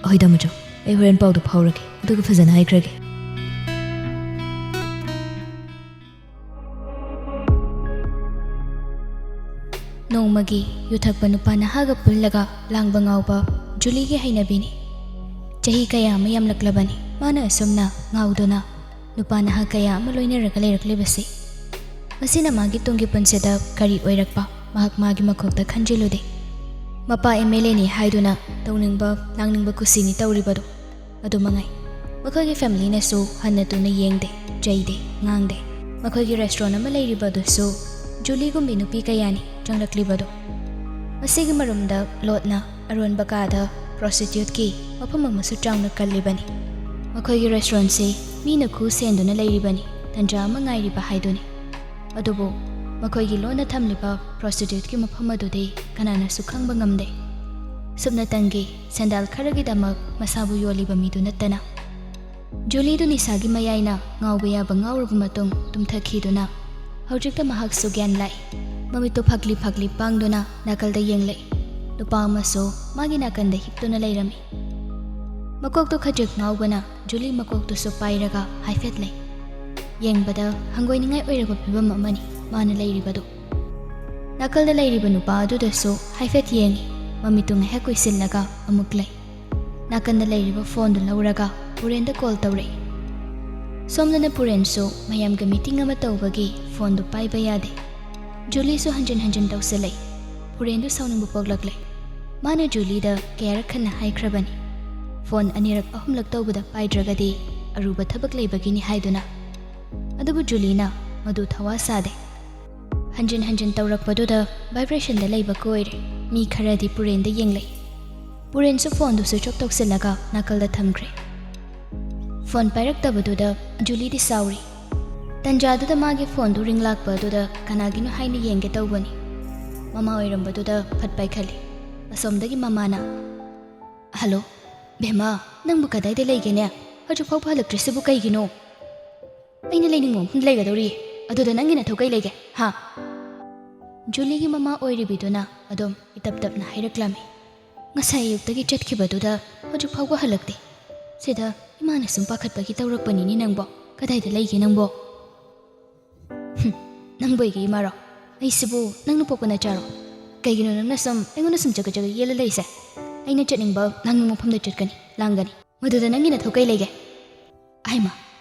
"ꯍꯣꯏ ꯇꯥꯃꯣꯆꯧ, ꯑꯩ ꯍꯣꯔꯦꯟ ꯄꯥꯎꯗꯨ ꯐꯥꯎꯔꯒꯦ, ꯑꯗꯨꯒ ꯐꯖꯅ ꯍꯥꯏꯈ꯭ꯔꯒꯦ꯫" ꯅꯣꯡꯃꯒꯤ ꯌꯨꯊꯛꯄ ꯅꯨꯄꯥ ꯅꯍꯥꯒ ꯄꯨꯜꯂꯒ ꯂꯥꯡꯕ ꯉꯥꯎꯕ ꯖꯨꯂꯤꯒꯤ ꯍꯩꯅꯕꯤꯅꯤ꯫ ꯆꯍꯤ ꯀꯌꯥ ꯑꯃ ꯌꯥꯝꯂꯛꯂꯕꯅꯤ ꯃꯥꯅ ꯑꯁꯨꯝꯅ ꯉꯥꯎꯗꯨꯅ ꯅꯨꯄꯥ ꯅꯍꯥ ꯀꯌꯥ ꯑꯃ ꯂꯣꯏꯅꯔꯒ ꯂꯩꯔꯛꯂꯤꯕꯁꯤ꯫ ꯃꯁꯤꯅ ꯃꯥꯒꯤ ꯇꯨꯡꯒꯤ ꯄꯨꯟꯁꯤꯗ ꯀꯔꯤ ꯑꯣꯏꯔꯛꯄ ꯃꯍꯥꯛ ꯃꯥꯒꯤ ꯃꯀꯣꯛꯇ ꯈꯟꯖꯤꯜꯂꯨꯗꯦ꯫ ꯃꯄꯥ ꯑꯦꯝ ꯑꯦꯜ ꯑꯦꯅꯤ ꯍꯥꯏꯗꯨꯅ ꯇꯧꯅꯤꯡꯕ ꯂꯥꯡꯅꯤꯡꯕ ꯀꯨꯁꯤꯅꯤ ꯇꯧꯔꯤꯕꯗꯨ꯫ ꯑꯗꯨ ꯃꯉꯥꯏ꯫ ꯃꯈꯣꯏꯒꯤ ꯐꯦꯃꯤꯂꯤꯅꯁꯨ ꯍꯟꯅ ꯇꯨꯅ ꯌꯦꯡꯗꯦ, ꯆꯩꯗꯦ, ꯉꯥꯡꯗꯦ꯫ ꯃꯈꯣꯏꯒꯤ ꯔꯦꯁꯇꯨꯔꯦꯟ ꯑꯃ ꯂꯩꯔꯤꯕ ꯑꯗꯨꯁꯨ ꯖꯨꯂꯤꯒꯨꯝꯕꯤ ꯅꯨꯄꯤ ꯀꯌꯥꯅꯤ ꯆꯪꯂꯛꯂꯤꯕꯗꯨ꯫ ꯑꯁꯤꯒꯤ ꯃꯔꯨꯝꯗ ꯂꯣꯠꯅ ꯑꯔꯣꯟꯕ ꯀꯥꯗ ꯄ꯭ꯔꯣꯁꯇꯤꯇ꯭ꯌꯨꯠꯀꯤ ꯃꯐꯝ ꯑꯃꯁꯨ ꯆꯥꯎꯅ ꯀꯜꯂꯤꯕꯅꯤ꯫ ꯃꯈꯣꯏꯒꯤ ꯔꯦꯁꯇꯨꯔꯦꯟꯁꯤ ꯃꯤꯅ ꯈꯨ ꯁꯦꯟꯗꯨꯅ ꯂꯩꯔꯤꯕꯅꯤ, ꯇꯟꯖꯥ ꯑꯃ ꯉꯥꯏꯔꯤꯕ ꯍꯥꯏꯗꯨꯅꯤ꯫ ꯑꯗꯨꯕꯨ ꯃꯈꯣꯏꯒꯤ ꯂꯣꯟꯅ ꯊꯝꯂꯤꯕ ꯄ꯭ꯔꯣꯁꯇꯤꯇ꯭ꯌꯨꯠꯀꯤ ꯃꯐꯝ ꯑꯗꯨꯗꯤ ꯀꯅꯥꯅꯁꯨ ꯈꯪꯕ ꯉꯝꯗꯦ꯫ ꯁꯨꯞꯅꯇꯪꯒꯤ ꯁꯦꯟꯗꯥꯜ ꯈꯔꯒꯤꯗꯃꯛ ꯃꯁꯥꯕꯨ ꯌꯣꯜꯂꯤꯕ ꯃꯤꯗꯨ ꯅꯠꯇꯅ꯫ ꯖꯨꯂꯤꯗꯨ ꯅꯤꯁꯥꯒꯤ ꯃꯌꯥꯏꯅ ꯉꯥꯎꯕ ꯌꯥꯕ ꯉꯥꯎꯔꯕ ꯃꯇꯨꯡ ꯇꯨꯝꯊꯈꯤꯗꯨꯅ ꯍꯧꯖꯤꯛꯇ ꯃꯍꯥꯛꯁꯨ ꯒ꯭ꯌꯥꯟ ꯂꯥꯛꯏ꯫ ꯃꯃꯤꯠꯇꯨ ꯐꯛꯂꯤ ꯐꯛꯂꯤ ꯄꯥꯡꯗꯨꯅ ꯅꯥꯀꯜꯗ ꯌꯦꯡꯂꯛꯏ꯫ ꯅꯨꯄꯥ ꯑꯃꯁꯨ ꯃꯥꯒꯤ ꯅꯥꯀꯟꯗ ꯍꯤꯞꯇꯨꯅ ꯂꯩꯔꯝꯃꯤ꯫ ꯃꯀꯣꯛꯇꯨ ꯈꯖꯤꯛ ꯉꯥꯎꯕꯅ ꯖꯨꯂꯤ ꯃꯀꯣꯛꯇꯨꯁꯨ ꯄꯥꯏꯔꯒ ꯍꯥꯏꯐꯦꯠ ꯂꯩ꯫ ꯌꯦꯡꯕꯗ ꯍꯪꯒꯣꯏꯅꯤꯡꯉꯥꯏ ꯑꯣꯏꯔꯕ ꯐꯤꯕꯝ ꯑꯃꯅꯤ ꯃꯥꯅ ꯂꯩꯔꯤꯕꯗꯨ꯫ ꯅꯥꯀꯜꯗ ꯂꯩꯔꯤꯕ ꯅꯨꯄꯥ ꯑꯗꯨꯗꯁꯨ ꯍꯥꯏꯐꯦꯠ ꯌꯦꯡꯉꯤ꯫ ꯃꯃꯤꯠꯇꯨ ꯉꯥꯏꯍꯥꯛ ꯎꯏꯁꯤꯜꯂꯒ ꯑꯃꯨꯛ ꯂꯩ꯫ ꯅꯥꯀꯟꯗ ꯂꯩꯔꯤꯕ ꯐꯣꯟꯗꯨ ꯂꯧꯔꯒ ꯄꯨꯔꯦꯟꯗ ꯀꯣꯜ ꯇꯧꯔꯛꯏ꯫ ꯁꯣꯝꯗꯅ ꯄꯨꯔꯦꯟꯁꯨ ꯃꯌꯥꯝꯒ ꯃꯤꯇꯤꯡ ꯑꯃ ꯇꯧꯕꯒꯤ ꯐꯣꯟꯗꯨ ꯄꯥꯏꯕ ꯌꯥꯗꯦ꯫ ꯖꯨꯂꯤꯁꯨ ꯍꯟꯖꯤꯟ ꯍꯟꯖꯤꯟ ꯇꯧꯁꯤꯜꯂꯛꯏ꯫ ꯄꯨꯔꯦꯟꯗꯨ ꯁꯥꯎꯅꯤꯡꯕ ꯄꯣꯛꯂꯛꯂꯦ꯫ ꯃꯥꯅ ꯖꯨꯂꯤꯗ ꯀꯌꯥꯔꯛ ꯍꯟꯅ ꯍꯥꯏꯈ꯭ꯔꯕꯅꯤ, ꯐꯣꯟ ꯑꯅꯤꯔꯛ ꯑꯍꯨꯝꯂꯛ ꯇꯧꯕꯗ ꯄꯥꯏꯗ꯭ꯔꯒꯗꯤ ꯑꯔꯨꯕ ꯊꯕꯛ ꯂꯩꯕꯒꯤꯅꯤ ꯍꯥꯏꯗꯨꯅ꯫ ꯑꯗꯨꯕꯨ ꯖꯨꯂꯤꯅ ꯃꯗꯨ ꯊꯋꯥ ꯁꯥꯗꯦ꯫ ꯍꯟꯖꯤꯟ ꯍꯟꯖꯤꯟ ꯇꯧꯔꯛꯄꯗꯨꯗ ꯚꯥꯏꯕ꯭ꯔꯦꯁꯟꯗ ꯂꯩꯕ ꯀꯣꯏꯔꯦ꯫ ꯃꯤ ꯈꯔꯗꯤ ꯄꯨꯔꯦꯟꯗ ꯌꯦꯡꯂꯛꯏ꯫ ꯄꯨꯔꯦꯟꯁꯨ ꯐꯣꯟꯗꯨ ꯁ꯭ꯋꯤꯆ ꯑꯣꯐ ꯇꯧꯁꯤꯜꯂꯒ ꯅꯥꯀꯜꯗ ꯊꯝꯈ꯭ꯔꯦ꯫ ꯐꯣꯟ ꯄꯥꯏꯔꯛꯇꯕꯗꯨꯗ ꯖꯨꯂꯤꯗꯤ ꯁꯥꯎꯔꯤ꯫ ꯇꯟꯖꯥꯗꯨꯗ ꯃꯥꯒꯤ ꯐꯣꯟꯗꯨ ꯔꯤꯡ ꯂꯥꯛꯄ ꯑꯗꯨꯗ ꯀꯅꯥꯒꯤꯅꯣ ꯍꯥꯏꯅ ꯌꯦꯡꯒꯦ ꯇꯧꯕꯅꯤ꯫ ꯃꯃꯥ ꯑꯣꯏꯔꯝꯕꯗꯨꯗ ꯐꯠ ꯄꯥꯏꯈꯠꯂꯤ꯫ ꯑꯁꯣꯝꯗꯒꯤ ꯃꯃꯥꯅ, "ꯍꯜꯂꯣ, ꯕꯦꯝꯃ, ꯅꯪꯕꯨ ꯀꯗꯥꯏꯗ ꯂꯩꯒꯦꯅꯦ? ꯍꯧꯖꯤꯛ ꯐꯥꯎꯕ ꯍꯜꯂꯛꯇ꯭ꯔꯤꯁꯤꯕꯨ ꯀꯩꯒꯤꯅꯣ?" "ꯑꯩꯅ ꯂꯩꯅꯤꯡꯕ ꯃꯐꯝꯗ ꯂꯩꯒꯗꯧꯔꯤ꯫ ꯑꯗꯨꯗ ꯅꯪꯒꯤ ꯅꯊꯧ ꯀꯩ ꯂꯩꯒꯦ, ꯍꯥ?" ꯖꯨꯂꯤꯒꯤ ꯃꯃꯥ ꯑꯣꯏꯔꯤꯕꯤꯗꯨꯅ ꯑꯗꯨꯝ ꯏꯇꯞ ꯇꯞꯅ ꯍꯥꯏꯔꯛꯂꯝꯃꯤ꯫ "ꯉꯁꯥꯏ ꯑꯌꯨꯛꯇꯒꯤ ꯆꯠꯈꯤꯕꯗꯨꯗ ꯍꯧꯖꯤꯛ ꯐꯥꯎꯕ ꯍꯜꯂꯛꯇꯦ꯫ ꯁꯤꯗ ꯏꯃꯥꯅ ꯁꯨꯝ ꯄꯥꯈꯠꯄꯒꯤ ꯇꯧꯔꯛꯄꯅꯤꯅꯦ ꯅꯪꯕꯣ꯫ ꯀꯗꯥꯏꯗ ꯂꯩꯒꯦ ꯅꯪꯕꯣ?" "ꯍꯨꯝ, ꯅꯪꯕꯨ ꯑꯩꯒꯤ ꯏꯃꯥꯔꯣ? ꯑꯩꯁꯤꯕꯨ ꯅꯪꯅ ꯄꯣꯛꯄ ꯅꯆꯥꯔꯣ? ꯀꯩꯒꯤꯅꯣ ꯅꯪꯅ ꯁꯨꯝ ꯑꯩꯉꯣꯟꯗ ꯁꯨꯝ ꯆꯒꯠ ꯆꯒꯠ ꯌꯦꯠꯂ ꯂꯩꯁꯦ? ꯑꯩꯅ ꯆꯠꯅꯤꯡꯕ ꯂꯥꯡꯅꯤꯡꯕ ꯃꯐꯝꯗ ꯆꯠꯀꯅꯤ, ꯂꯥꯡꯒꯅꯤ꯫ ꯃꯗꯨꯗ ꯅꯪꯒꯤ ꯅꯊꯧ ꯀꯩ ꯂꯩꯒꯦ?" "ꯑꯩꯃ,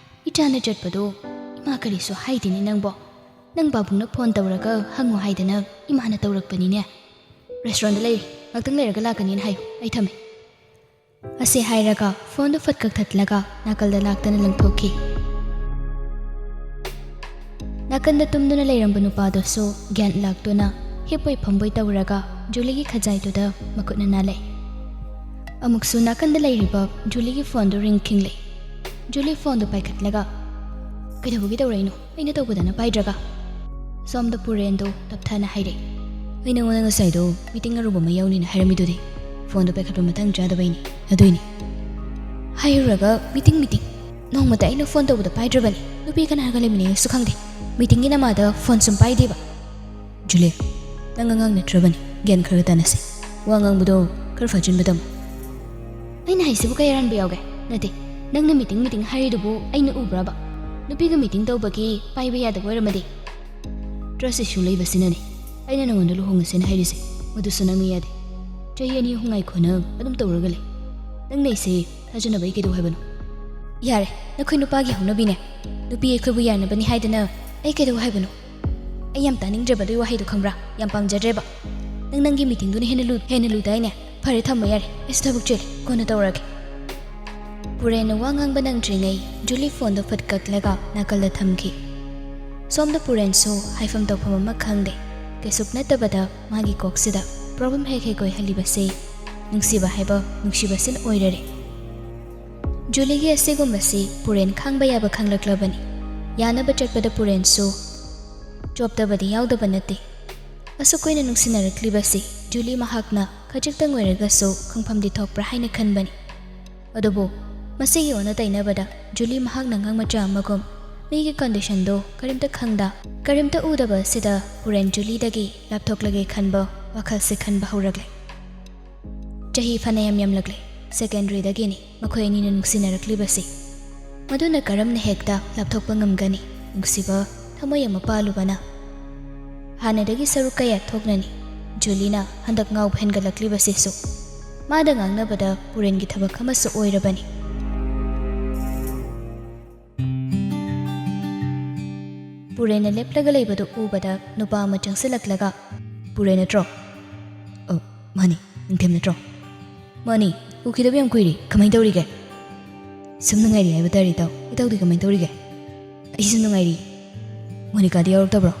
ꯏꯆꯥꯅ ꯆꯠꯄꯗꯣ ꯏꯃꯥ ꯀꯔꯤꯁꯨ ꯍꯥꯏꯗꯦꯅꯦ ꯅꯪꯕꯣ꯫ ꯅꯪ ꯄꯥꯕꯨꯡꯅ ꯐꯣꯟ ꯇꯧꯔꯒ ꯍꯪꯉꯣ ꯍꯥꯏꯗꯅ ꯏꯃꯥꯅ ꯇꯧꯔꯛꯄꯅꯤꯅꯦ꯫ ꯔꯦꯁꯇꯨꯔꯦꯟꯗ ꯂꯩꯔꯤ, ꯉꯥꯛꯇꯪ ꯂꯩꯔꯒ ꯂꯥꯛꯀꯅꯤꯅ ꯍꯥꯏꯌꯨ, ꯑꯩ ꯊꯝꯃꯦ꯫" ꯑꯁꯤ ꯍꯥꯏꯔꯒ ꯐꯣꯟꯗꯨ ꯐꯠ ꯀꯛꯊꯠꯂꯒ ꯅꯥꯀꯜꯗ ꯂꯥꯛꯇꯅ ꯂꯪꯊꯣꯛꯈꯤ꯫ ꯅꯥꯀꯟꯗ ꯇꯨꯝꯗꯨꯅ ꯂꯩꯔꯝꯕ ꯅꯨꯄꯥꯗꯨꯁꯨ ꯒ꯭ꯌꯥꯟ ꯂꯥꯛꯇꯨꯅ ꯍꯤꯞꯄꯣꯏ ꯐꯝꯕꯣꯏ ꯇꯧꯔꯒ ꯖꯨꯂꯤꯒꯤ ꯈꯖꯥꯏꯗꯨꯗ ꯃꯈꯨꯠꯅ ꯅꯥꯜꯂꯦ꯫ ꯑꯃꯨꯛꯁꯨ ꯅꯥꯀꯟꯗ ꯂꯩꯔꯤꯕ ꯖꯨꯂꯤꯒꯤ ꯐꯣꯟꯗꯨ ꯔꯤꯡ ꯈꯤꯡꯂꯦ꯫ ꯖꯨꯂꯤ ꯐꯣꯟꯗꯨ ꯄꯥꯏꯈꯠꯂꯒ, "ꯀꯩꯗꯧꯕꯒꯤ ꯇꯧꯔꯛꯏꯅꯣ? ꯑꯩꯅ ꯇꯧꯕꯗꯅ ꯄꯥꯏꯗ꯭ꯔꯒ?" ꯁꯣꯝꯗ ꯄꯨꯔꯦꯟꯗꯨ ꯇꯞꯊꯅ ꯍꯥꯏꯔꯛꯏ, "ꯑꯩ ꯅꯉꯣꯟꯗ ꯉꯁꯥꯏꯗꯣ ꯃꯤꯇꯤꯡ ꯑꯔꯨꯕ ꯑꯃ ꯌꯥꯎꯅꯤꯅ ꯍꯥꯏꯔꯝꯃꯤꯗꯨꯗꯤ? ꯐꯣꯟꯗꯣ ꯄꯥꯏꯈꯠꯄ ꯃꯇꯥꯡ ꯆꯥꯗꯕꯩꯅꯤ, ꯑꯗꯨꯏꯅꯤ꯫ ꯍꯥꯏꯔꯨꯔꯒ ꯃꯤꯇꯤꯡ, ꯃꯤꯇꯤꯡ꯫ ꯅꯣꯡꯃꯇ ꯑꯩꯅ ꯐꯣꯟ ꯇꯧꯕꯗ ꯄꯥꯏꯗ꯭ꯔꯕꯅꯤ꯫ ꯅꯨꯄꯤ ꯀꯅꯥꯒ ꯂꯩꯃꯤꯟꯅꯩꯁꯨ ꯈꯪꯗꯦ꯫ ꯃꯤꯇꯤꯡꯒꯤ ꯅꯃꯥꯗ ꯐꯣꯟ ꯁꯨꯝ ꯄꯥꯏꯗꯦꯕ꯫" "ꯖꯨꯂꯤ, ꯅꯪ ꯑꯉꯥꯡ ꯅꯠꯇ꯭ꯔꯕꯅꯤ, ꯒ꯭ꯌꯥꯟ ꯈꯔ ꯇꯥꯅꯁꯦ꯫ ꯋꯥ ꯉꯥꯡꯕꯗꯣ ꯈꯔ ꯐꯥꯖꯤꯟꯕ ꯇꯝꯃꯨ꯫" "ꯑꯩꯅ ꯍꯥꯏꯁꯤꯕꯨ ꯀꯩ ꯑꯔꯥꯟꯕ ꯌꯥꯎꯒꯦ? ꯅꯠꯇꯦ, ꯅꯪꯅ ꯃꯤꯇꯤꯡ, ꯃꯤꯇꯤꯡ ꯍꯥꯏꯔꯤꯗꯨꯕꯨ ꯑꯩꯅ ꯎꯕ꯭ꯔꯕ? ꯅꯨꯄꯤꯒ ꯃꯤꯇꯤꯡ ꯇꯧꯕꯒꯤ ꯄꯥꯏꯕ ꯌꯥꯗꯕ ꯑꯣꯏꯔꯝꯃꯗꯤ?" "Trust issue ꯂꯩꯕꯁꯤꯅꯅꯦ ꯑꯩꯅ ꯅꯉꯣꯟꯗ ꯂꯨꯍꯣꯡꯉꯁꯦꯅ ꯍꯥꯏꯔꯤꯁꯦ, ꯃꯗꯨꯁꯨ ꯅꯪꯅ ꯌꯥꯗꯦ꯫ ꯆꯍꯤ ꯑꯅꯤ ꯑꯍꯨꯝ ꯉꯥꯏꯈꯣ, ꯅꯪ ꯑꯗꯨꯝ ꯇꯧꯔꯒ ꯂꯩ꯫ ꯅꯪꯅ ꯑꯩꯁꯦ ꯊꯥꯖꯅꯕ ꯑꯩ ꯀꯩꯗꯧ ꯍꯥꯏꯕꯅꯣ?" "ꯌꯥꯔꯦ, ꯅꯈꯣꯏ ꯅꯨꯄꯥꯒꯤ ꯍꯧꯅꯕꯤꯅꯦ꯫ ꯅꯨꯄꯤ ꯑꯩꯈꯣꯏꯕꯨ ꯌꯥꯅꯕꯅꯤ ꯍꯥꯏꯗꯅ ꯑꯩ ꯀꯩꯗꯧ ꯍꯥꯏꯕꯅꯣ?" "ꯑꯩ ꯌꯥꯝ ꯇꯥꯅꯤꯡꯗ꯭ꯔꯦꯕ ꯑꯗꯨꯒꯤ ꯋꯥꯍꯩꯗꯣ, ꯈꯪꯕ꯭ꯔꯥ? ꯌꯥꯝ ꯄꯥꯝꯖꯗ꯭ꯔꯦꯕ꯫ ꯅꯪ ꯅꯪꯒꯤ ꯃꯤꯇꯤꯡꯗꯨꯅ ꯍꯦꯟꯅ ꯂꯨ-, ꯍꯦꯟꯅ ꯂꯨꯗꯥꯏꯅꯦ? ꯐꯔꯦ, ꯊꯝꯃꯣ ꯌꯥꯔꯦ, ꯑꯩꯁꯨ ꯊꯕꯛ ꯆꯤꯜꯂꯤ, ꯀꯣꯟꯅ ꯇꯧꯔꯒꯦ꯫" ꯄꯨꯔꯦꯟꯅ ꯋꯥ ꯉꯥꯡꯕ ꯅꯪꯗ꯭ꯔꯤꯉꯩ ꯖꯨꯂꯤ ꯐꯣꯟꯗꯣ ꯐꯠ ꯀꯛꯂꯒ ꯅꯥꯀꯜꯗ ꯊꯝꯈꯤ꯫ ꯁꯣꯝꯗ ꯄꯨꯔꯦꯟꯁꯨ ꯍꯥꯏꯐꯝ ꯇꯧꯐꯝ ꯑꯃ ꯈꯪꯗꯦ꯫ ꯀꯩꯁꯨꯛ ꯅꯠꯇꯕꯗ ꯃꯥꯒꯤ ꯀꯣꯛꯁꯤꯗ problem ꯍꯦꯛ ꯍꯦꯛ ꯑꯣꯏꯍꯜꯂꯤꯕꯁꯦ ꯅꯨꯡꯁꯤꯕ ꯍꯥꯏꯕ ꯅꯨꯡꯁꯤꯕꯁꯤꯅ ꯑꯣꯏꯔꯔꯦ꯫ ꯖꯨꯂꯤꯒꯤ ꯑꯁꯤꯒꯨꯝꯕꯁꯤ ꯄꯨꯔꯦꯟ ꯈꯥꯡꯕ ꯌꯥꯕ ꯈꯪꯂꯛꯂꯕꯅꯤ꯫ ꯌꯥꯅꯕ ꯆꯠꯄꯗ ꯄꯨꯔꯦꯟꯁꯨ ꯆꯣꯞꯇꯕꯗꯤ ꯌꯥꯎꯗꯕ ꯅꯠꯇꯦ꯫ ꯑꯁꯨꯛ ꯀꯨꯏꯅ ꯅꯨꯡꯁꯤꯅꯔꯛꯂꯤꯕꯁꯤ ꯖꯨꯂꯤ ꯃꯍꯥꯛꯅ ꯈꯖꯤꯛꯇꯪ ꯑꯣꯏꯔꯒꯁꯨ ꯈꯪꯐꯝꯗꯤ ꯊꯣꯛꯄ꯭ꯔꯥ ꯍꯥꯏꯅ ꯈꯟꯕꯅꯤ꯫ ꯑꯗꯨꯕꯨ ꯃꯁꯤꯒꯤ ꯑꯣꯟꯅ ꯇꯩꯅꯕꯗ ꯖꯨꯂꯤ ꯃꯍꯥꯛꯅ ꯑꯉꯥꯡ ꯃꯆꯥ ꯑꯃꯒꯨꯝ ꯃꯤꯒꯤ conditionꯗꯨ ꯀꯔꯤꯝꯇ ꯈꯪꯗ, ꯀꯔꯤꯝꯇ ꯎꯗꯕ ꯑꯁꯤꯗ ꯄꯨꯔꯦꯟ ꯖꯨꯂꯤꯗꯒꯤ ꯂꯥꯞꯊꯣꯛꯂꯒꯦ ꯈꯟꯕ ꯋꯥꯈꯜꯁꯤ ꯈꯟꯕ ꯍꯧꯔꯛꯂꯦ꯫ ꯆꯍꯤ ꯐꯅꯌꯥꯝ ꯌꯥꯝꯂꯛꯂꯦ꯫ Secondaryꯗꯒꯤꯅꯤ ꯃꯈꯣꯏ ꯑꯅꯤꯅ ꯅꯨꯡꯁꯤꯅꯔꯛꯂꯤꯕꯁꯤ꯫ ꯃꯗꯨꯅ ꯀꯔꯝꯅ ꯍꯦꯛꯇ ꯂꯥꯞꯊꯣꯛꯄ ꯉꯝꯒꯅꯤ? ꯅꯨꯡꯁꯤꯕ ꯊꯃꯣꯏ ꯑꯃ ꯄꯥꯜꯂꯨꯕꯅ꯫ ꯍꯥꯟꯅꯗꯒꯤ ꯁꯔꯨꯛ ꯀꯌꯥ ꯊꯣꯛꯅꯅꯤ ꯖꯨꯂꯤꯅ ꯍꯟꯗꯛ ꯉꯥꯎꯕ ꯍꯦꯟꯒꯠꯂꯛꯂꯤꯕꯁꯤꯁꯨ꯫ ꯃꯥꯗ ꯉꯥꯡꯅꯕꯗ ꯄꯨꯔꯦꯟꯒꯤ ꯊꯕꯛ ꯑꯃꯁꯨ ꯑꯣꯏꯔꯕꯅꯤ꯫ ꯄꯨꯔꯦꯟꯅ ꯂꯦꯞꯂꯒ ꯂꯩꯕꯗꯨ ꯎꯕꯗ ꯅꯨꯄꯥ ꯑꯃ ꯆꯪꯁꯤꯜꯂꯛꯂꯒ, "ꯄꯨꯔꯦꯟ ꯅꯠꯇ꯭ꯔꯣ?" "ꯑ, ꯃꯥꯅꯤ, ꯅꯤꯡꯊꯦꯝ ꯅꯠꯇ꯭ꯔꯣ?" "ꯃꯥꯅꯤ, ꯎꯈꯤꯗꯕ ꯌꯥꯝ ꯀꯨꯏꯔꯦ, ꯀꯃꯥꯏ ꯇꯧꯔꯤꯒꯦ?" "ꯁꯨꯝ ꯅꯨꯡꯉꯥꯏꯔꯤ ꯍꯥꯏꯕ ꯇꯥꯔꯦ, ꯏꯇꯥꯎ꯫ ꯏꯇꯥꯎꯗꯤ ꯀꯃꯥꯏ ꯇꯧꯔꯤꯒꯦ?" "ꯑꯩꯁꯨ ꯅꯨꯡꯉꯥꯏꯔꯤ꯫ ꯃꯣꯅꯤꯀꯥꯗꯤ ꯌꯥꯎꯔꯛꯇꯕ꯭ꯔꯣ?"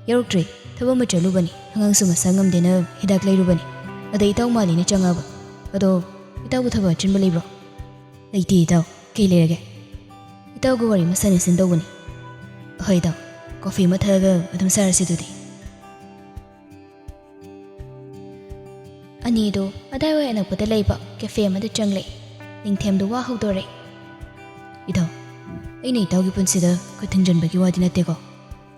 "ꯌꯥꯎꯔꯛꯇ꯭ꯔꯦ, ꯊꯕꯛ ꯑꯃ ꯆꯠꯂꯨꯕꯅꯤ, ꯑꯉꯥꯡꯁꯨ ꯃꯁꯥ ꯉꯝꯗꯦꯅ ꯍꯤꯗꯥꯛ ꯂꯩꯔꯨꯕꯅꯤ꯫ ꯑꯗ ꯏꯇꯥꯎ ꯃꯥꯂꯤꯅ ꯆꯪꯉꯛꯑꯕ꯫ ꯑꯗꯣ ꯏꯇꯥꯎꯕꯨ ꯊꯕꯛ ꯑꯆꯤꯟꯕ ꯂꯩꯕ꯭ꯔꯣ? ꯂꯩꯇꯦ ꯏꯇꯥꯎ, ꯀꯩ ꯂꯩꯔꯒꯦ? ꯏꯇꯥꯎꯒ ꯋꯥꯔꯤ ꯑꯃ ꯁꯥꯟꯅꯁꯤꯟ ꯇꯧꯕꯅꯤ꯫ ꯍꯣꯏ ꯏꯇꯥꯎ, ꯀꯣꯐꯤ ꯑꯃ ꯊꯛꯑꯒ ꯑꯗꯨꯝ ꯁꯥꯔꯁꯤ ꯑꯗꯨꯗꯤ꯫ ꯑꯅꯤꯗꯨ ꯑꯗꯥꯏꯋꯥꯏ ꯑꯅꯛꯄꯗ ꯂꯩꯕ ꯀꯦꯐꯦ ꯑꯃꯗ ꯆꯪꯂꯦ꯫ ꯅꯤꯡꯊꯦꯝꯗꯨ ꯋꯥ ꯍꯧꯗꯣꯔꯦ꯫ ꯏꯇꯥꯎ, ꯑꯩꯅ ꯏꯇꯥꯎꯒꯤ ꯄꯨꯟꯁꯤꯗ ꯈꯨꯠ ꯊꯤꯡꯖꯤꯟꯕꯒꯤ ꯋꯥꯗꯤ ꯅꯠꯇꯦꯀꯣ꯫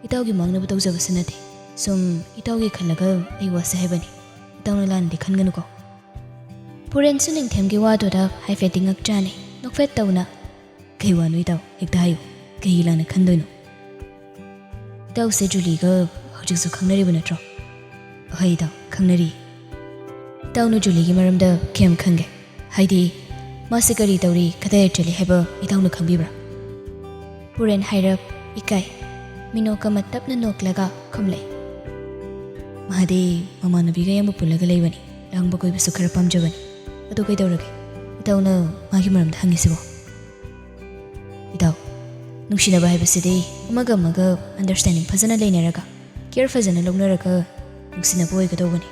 ꯏꯇꯥꯎꯒꯤ ꯃꯥꯡꯅꯕ ꯇꯧꯖꯕꯁꯨ ꯅꯠꯇꯦ꯫ ꯁꯨꯝ ꯏꯇꯥꯎꯒꯤ ꯈꯜꯂꯒ ꯑꯩ ꯋꯥꯁꯦ ꯍꯥꯏꯕꯅꯤ꯫ ꯏꯇꯥꯎꯅ ꯂꯥꯟꯅꯗꯤ ꯈꯟꯒꯅꯨꯀꯣ꯫ ꯄꯨꯔꯦꯟꯁꯨ ꯅꯤꯡꯊꯦꯝꯒꯤ ꯋꯥꯗꯨꯗ ꯍꯥꯏꯐꯦꯠꯇꯤ ꯉꯛꯆꯥꯅꯩ꯫ ꯅꯣꯛꯐꯦꯠ ꯇꯧꯅ, "ꯀꯩ ꯋꯥꯅꯣ ꯏꯇꯥꯎ? ꯍꯦꯛꯇ ꯍꯥꯏꯌꯨ꯫ ꯀꯩꯒꯤ ꯂꯥꯟꯅ ꯈꯟꯗꯣꯏꯅꯣ?" "ꯏꯇꯥꯎꯁꯦ ꯖꯨꯂꯤꯒ ꯍꯧꯖꯤꯛꯁꯨ ꯈꯪꯅꯔꯤꯕ ꯅꯠꯇ꯭ꯔꯣ?" "ꯑꯍꯣꯏ ꯏꯇꯥꯎ, ꯈꯪꯅꯔꯤ꯫" "ꯏꯇꯥꯎꯅ ꯖꯨꯂꯤꯒꯤ ꯃꯔꯝꯗ ꯀꯌꯥꯝ ꯈꯪꯒꯦ? ꯍꯥꯏꯗꯤ ꯃꯥꯁꯦ ꯀꯔꯤ ꯇꯧꯔꯤ, ꯀꯗꯥꯏꯗ ꯆꯠꯂꯤ ꯍꯥꯏꯕ ꯏꯇꯥꯎꯅ ꯈꯪꯕꯤꯕ꯭ꯔꯥ?" ꯄꯨꯔꯦꯟ ꯍꯥꯏꯔꯞ ꯏꯀꯥꯏ꯫ ꯃꯤꯅꯣꯛ ꯑꯃ ꯇꯞꯅ ꯅꯣꯛꯂꯒ ꯈꯨꯝꯂꯛꯏ꯫ "ꯃꯥꯗꯤ ꯃꯃꯥꯟꯅꯕꯤꯒ ꯑꯌꯥꯝꯕ ꯄꯨꯜꯂꯒ ꯂꯩꯕꯅꯤ꯫ ꯂꯥꯡꯕ ꯀꯣꯏꯕꯁꯨ ꯈꯔ ꯄꯥꯝꯖꯕꯅꯤ꯫ ꯑꯗꯨ ꯀꯩꯗꯧꯔꯒꯦ? ꯏꯇꯥꯎꯅ ꯃꯥꯒꯤ ꯃꯔꯝꯗ ꯍꯪꯉꯤꯁꯤꯕꯣ?" "ꯏꯇꯥꯎ, ꯅꯨꯡꯁꯤꯅꯕ ꯍꯥꯏꯕꯁꯤꯗꯤ ꯑꯃꯒ ꯑꯃꯒ ꯑꯟꯗꯔꯁ꯭ꯇꯦꯟꯗꯤꯡ ꯐꯖꯅ ꯂꯩꯅꯔꯒ, ꯀꯤꯌꯔ ꯐꯖꯅ ꯂꯧꯅꯔꯒ ꯅꯨꯡꯁꯤꯅꯕ ꯑꯣꯏꯒꯗꯧꯕꯅꯤ꯫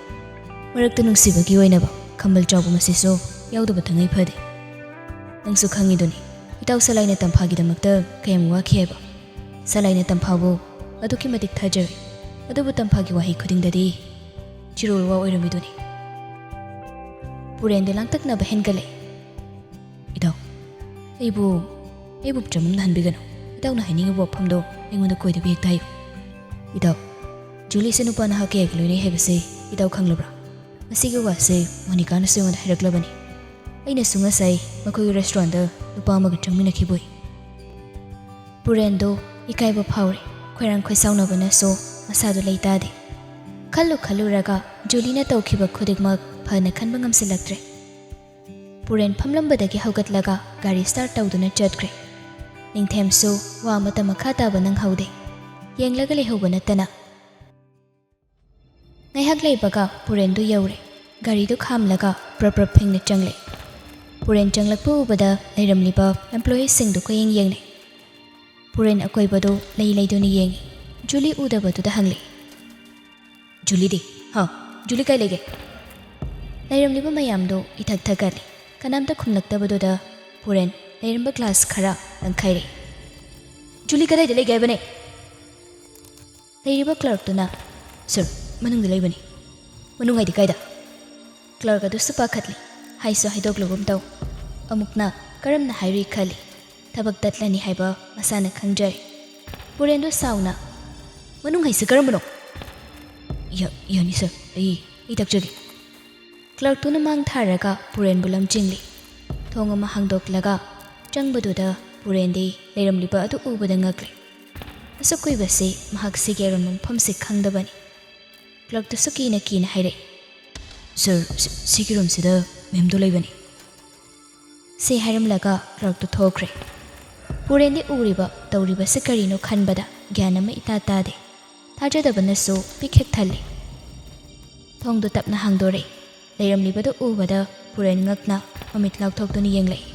ꯃꯔꯛꯇ ꯅꯨꯡꯁꯤꯕꯒꯤ ꯑꯣꯏꯅꯕ ꯈꯝꯕꯜ ꯆꯥꯎꯕ ꯃꯁꯤꯁꯨ ꯌꯥꯎꯗꯕ ꯇꯉꯥꯏ ꯐꯗꯦ꯫ ꯅꯪꯁꯨ ꯈꯪꯉꯤꯗꯨꯅꯤ, ꯏꯇꯥꯎ ꯁꯂꯥꯏꯅ ꯇꯝꯐꯥꯒꯤꯗꯃꯛꯇ ꯀꯌꯥꯝ ꯋꯥꯈꯤ ꯍꯥꯏꯕ꯫ ꯁꯂꯥꯏꯅ ꯇꯝꯐꯥꯕꯨ ꯑꯗꯨꯛꯀꯤ ꯃꯇꯤꯛ ꯊꯥꯖꯔꯤ꯫ ꯑꯗꯨꯕꯨ ꯇꯝꯐꯥꯒꯤ ꯋꯥꯍꯩ ꯈꯨꯗꯤꯡꯗꯗꯤ ꯆꯤꯔꯣꯜ ꯋꯥ ꯑꯣꯏꯔꯝꯃꯤꯗꯨꯅꯤ꯫" ꯄꯨꯔꯦꯟꯗꯨ ꯂꯥꯡꯇꯛꯅꯕ ꯍꯦꯟꯒꯠꯂꯛꯏ꯫ "ꯏꯇꯥꯎ, ꯑꯩꯕꯨ, ꯑꯩꯕꯨ ꯆꯃꯝꯅꯍꯟꯕꯤꯒꯅꯨ꯫ ꯏꯇꯥꯎꯅ ꯍꯥꯏꯅꯤꯡꯉꯤꯕ ꯋꯥꯐꯝꯗꯣ ꯑꯩꯉꯣꯟꯗ ꯀꯣꯏꯗꯕꯤ ꯍꯦꯛꯇ ꯍꯥꯏꯌꯨ꯫ ꯏꯇꯥꯎ, ꯖꯨꯂꯤꯁꯦ ꯅꯨꯄꯥ ꯅꯍꯥ ꯀꯌꯥꯒ ꯂꯣꯏꯅꯩ ꯍꯥꯏꯕꯁꯦ ꯏꯇꯥꯎ ꯈꯪꯂꯕ꯭ꯔꯥ? ꯃꯁꯤꯒꯤ ꯋꯥꯁꯦ ꯃꯣꯅꯤꯀꯥꯅꯁꯨ ꯑꯩꯉꯣꯟꯗ ꯍꯥꯏꯔꯛꯂꯕꯅꯤ꯫ ꯑꯩꯅꯁꯨ ꯉꯁꯥꯏ ꯃꯈꯣꯏꯒꯤ ꯔꯦꯁꯇꯨꯔꯦꯟꯗ ꯅꯨꯄꯥ ꯑꯃꯒ ꯆꯪꯃꯤꯟꯅꯈꯤꯕ ꯎꯏ꯫" ꯄꯨꯔꯦꯟꯗꯣ ꯏꯀꯥꯏꯕ ꯐꯥꯎꯔꯦ꯫ ꯈꯣꯏꯔꯥꯡ ꯈꯣꯏꯁꯥꯎꯅꯕꯅꯁꯨ ꯃꯁꯥꯗꯨ ꯂꯩꯇꯥꯗꯦ꯫ ꯈꯜꯂꯨ ꯈꯜꯂꯨꯔꯒ ꯖꯨꯂꯤꯅ ꯇꯧꯈꯤꯕ ꯈꯨꯗꯤꯡꯃꯛ ꯐꯅ ꯈꯟꯕ ꯉꯝꯁꯤꯜꯂꯛꯇ꯭ꯔꯦ꯫ ꯄꯨꯔꯦꯟ ꯐꯝꯂꯝꯕꯗꯒꯤ ꯍꯧꯒꯠꯂꯒ ꯒꯥꯔꯤ ꯁ꯭ꯇꯥꯔꯠ ꯇꯧꯗꯨꯅ ꯆꯠꯈ꯭ꯔꯦ꯫ ꯅꯤꯡꯊꯦꯝꯁꯨ ꯋꯥ ꯑꯃꯠꯇ ꯃꯈꯥ ꯇꯥꯕ ꯅꯪꯍꯧꯗꯦ꯫ ꯌꯦꯡꯂꯒ ꯂꯩꯍꯧꯕ ꯅꯠꯇꯅ꯫ ꯉꯥꯏꯍꯥꯛ ꯂꯩꯕꯒ ꯄꯨꯔꯦꯟꯗꯨ ꯌꯧꯔꯦ꯫ ꯒꯥꯔꯤꯗꯨ ꯈꯥꯝꯂꯒ ꯄ꯭ꯔꯞ ꯄ꯭ꯔꯞ ꯐꯤꯡꯅ ꯆꯪꯂꯦ꯫ ꯄꯨꯔꯦꯟ ꯆꯪꯂꯛꯄ ꯎꯕꯗ ꯂꯩꯔꯝꯂꯤꯕ ꯑꯦꯝꯄ꯭ꯂꯣꯌꯤꯁꯤꯡꯗꯨ ꯀꯣꯏꯌꯦꯡ ꯌꯦꯡꯅꯩ꯫ ꯄꯨꯔꯦꯟ ꯑꯀꯣꯏꯕꯗꯨ ꯂꯩ ꯂꯩꯗꯨꯅ ꯌꯦꯡꯉꯤ꯫ ꯖꯨꯂꯤ ꯎꯗꯕꯗꯨꯗ ꯍꯪꯂꯦ, ꯖꯨꯂꯤꯗꯤ? ꯍꯥ? ꯖꯨꯂꯤ ꯀꯥꯏ ꯂꯩꯒꯦ? ꯂꯩꯔꯝꯂꯤꯕ ꯃꯌꯥꯝꯗꯨ ꯏꯊꯛ ꯊꯛꯀꯠꯂꯤ꯫ ꯀꯅꯥꯝꯇ ꯈꯨꯝꯂꯛꯇꯕꯗꯨꯗ ꯄꯨꯔꯦꯟ ꯂꯩꯔꯝꯕ ꯒ꯭ꯂꯥꯁ ꯈꯔ ꯂꯪꯈꯥꯏꯔꯦ꯫ "ꯖꯨꯂꯤ ꯀꯗꯥꯏꯗ ꯂꯩꯒꯦ ꯍꯥꯏꯕꯅꯦ?" ꯂꯩꯔꯤꯕ ꯀ꯭ꯂꯥꯔꯛꯇꯨꯅ, "ꯁꯔ, ꯃꯅꯨꯡꯗ ꯂꯩꯕꯅꯤ꯫" "ꯃꯅꯨꯡ ꯍꯥꯏꯗꯤ ꯀꯥꯏꯗ?" ꯀ꯭ꯂꯥꯔꯛ ꯑꯗꯨꯁꯨ ꯄꯥꯈꯠꯂꯤ꯫ ꯍꯥꯏꯁꯨ ꯍꯥꯏꯗꯣꯛꯂꯒꯨꯝ ꯇꯧ꯫ ꯑꯃꯨꯛꯅ ꯀꯔꯝꯅ ꯍꯥꯏꯔꯨꯏ ꯈꯜꯂꯤ꯫ ꯊꯕꯛ ꯇꯠꯂꯅꯤ ꯍꯥꯏꯕ ꯃꯁꯥꯅ ꯈꯪꯖꯔꯦ꯫ ꯄꯨꯔꯦꯟꯗꯨ ꯁꯥꯎꯅ, "ꯃꯅꯨꯡ ꯍꯥꯏꯁꯤ ꯀꯔꯝꯕꯅꯣ?" "ꯌꯥ-, ꯌꯥꯅꯤ ꯁꯔ, ꯑꯩ, ꯑꯩ ꯇꯥꯛꯆꯒꯦ꯫" ꯀ꯭ꯂꯥꯔꯛꯇꯨꯅ ꯃꯥꯡ ꯊꯥꯔꯒ ꯄꯨꯔꯦꯟꯕꯨ ꯂꯝꯖꯤꯡꯂꯤ꯫ ꯊꯣꯡ ꯑꯃ ꯍꯥꯡꯗꯣꯛꯂꯒ ꯆꯪꯕꯗꯨꯗ ꯄꯨꯔꯦꯟꯗꯤ ꯂꯩꯔꯝꯂꯤꯕ ꯑꯗꯨ ꯎꯕꯗ ꯉꯛꯂꯤ꯫ ꯑꯁꯨꯛ ꯀꯨꯏꯕꯁꯤ ꯃꯍꯥꯛ ꯁꯤꯒꯤ ꯑꯔꯣꯟꯕ ꯃꯐꯝꯁꯤ ꯈꯪꯗꯕꯅꯤ꯫ ꯀ꯭ꯂꯥꯔꯛꯇꯨꯁꯨ ꯀꯤꯅ ꯀꯤꯅ ꯍꯥꯏꯔꯛꯏ, "ꯁꯔ, ꯁꯤ-, ꯁꯤꯒꯤ ꯔꯨꯝꯁꯤꯗ ꯃꯦꯝꯗꯣ ꯂꯩꯕꯅꯤ꯫" ꯁꯤ ꯍꯥꯏꯔꯝꯂꯒ ꯀ꯭ꯂꯥꯔꯛꯇꯨ ꯊꯣꯛꯈ꯭ꯔꯦ꯫ ꯄꯨꯔꯦꯟꯗꯤ ꯎꯔꯤꯕ ꯇꯧꯔꯤꯕꯁꯤ ꯀꯔꯤꯅꯣ ꯈꯟꯕꯗ ꯒ꯭ꯌꯥꯟ ꯑꯃ ꯏꯇꯥ ꯇꯥꯗꯦ꯫ ꯊꯥꯖꯗꯕꯅꯁꯨ ꯄꯤꯛ ꯍꯦꯛ ꯊꯜꯂꯤ꯫ ꯊꯣꯡꯗꯨ ꯇꯞꯅ ꯍꯥꯡꯗꯣꯔꯛꯏ꯫ ꯂꯩꯔꯝꯂꯤꯕꯗꯨ ꯎꯕꯗ ꯄꯨꯔꯦꯟ ꯉꯛꯅ ꯃꯃꯤꯠ ꯂꯥꯎꯊꯣꯛꯇꯨꯅ ꯌꯦꯡꯂꯛꯏ꯫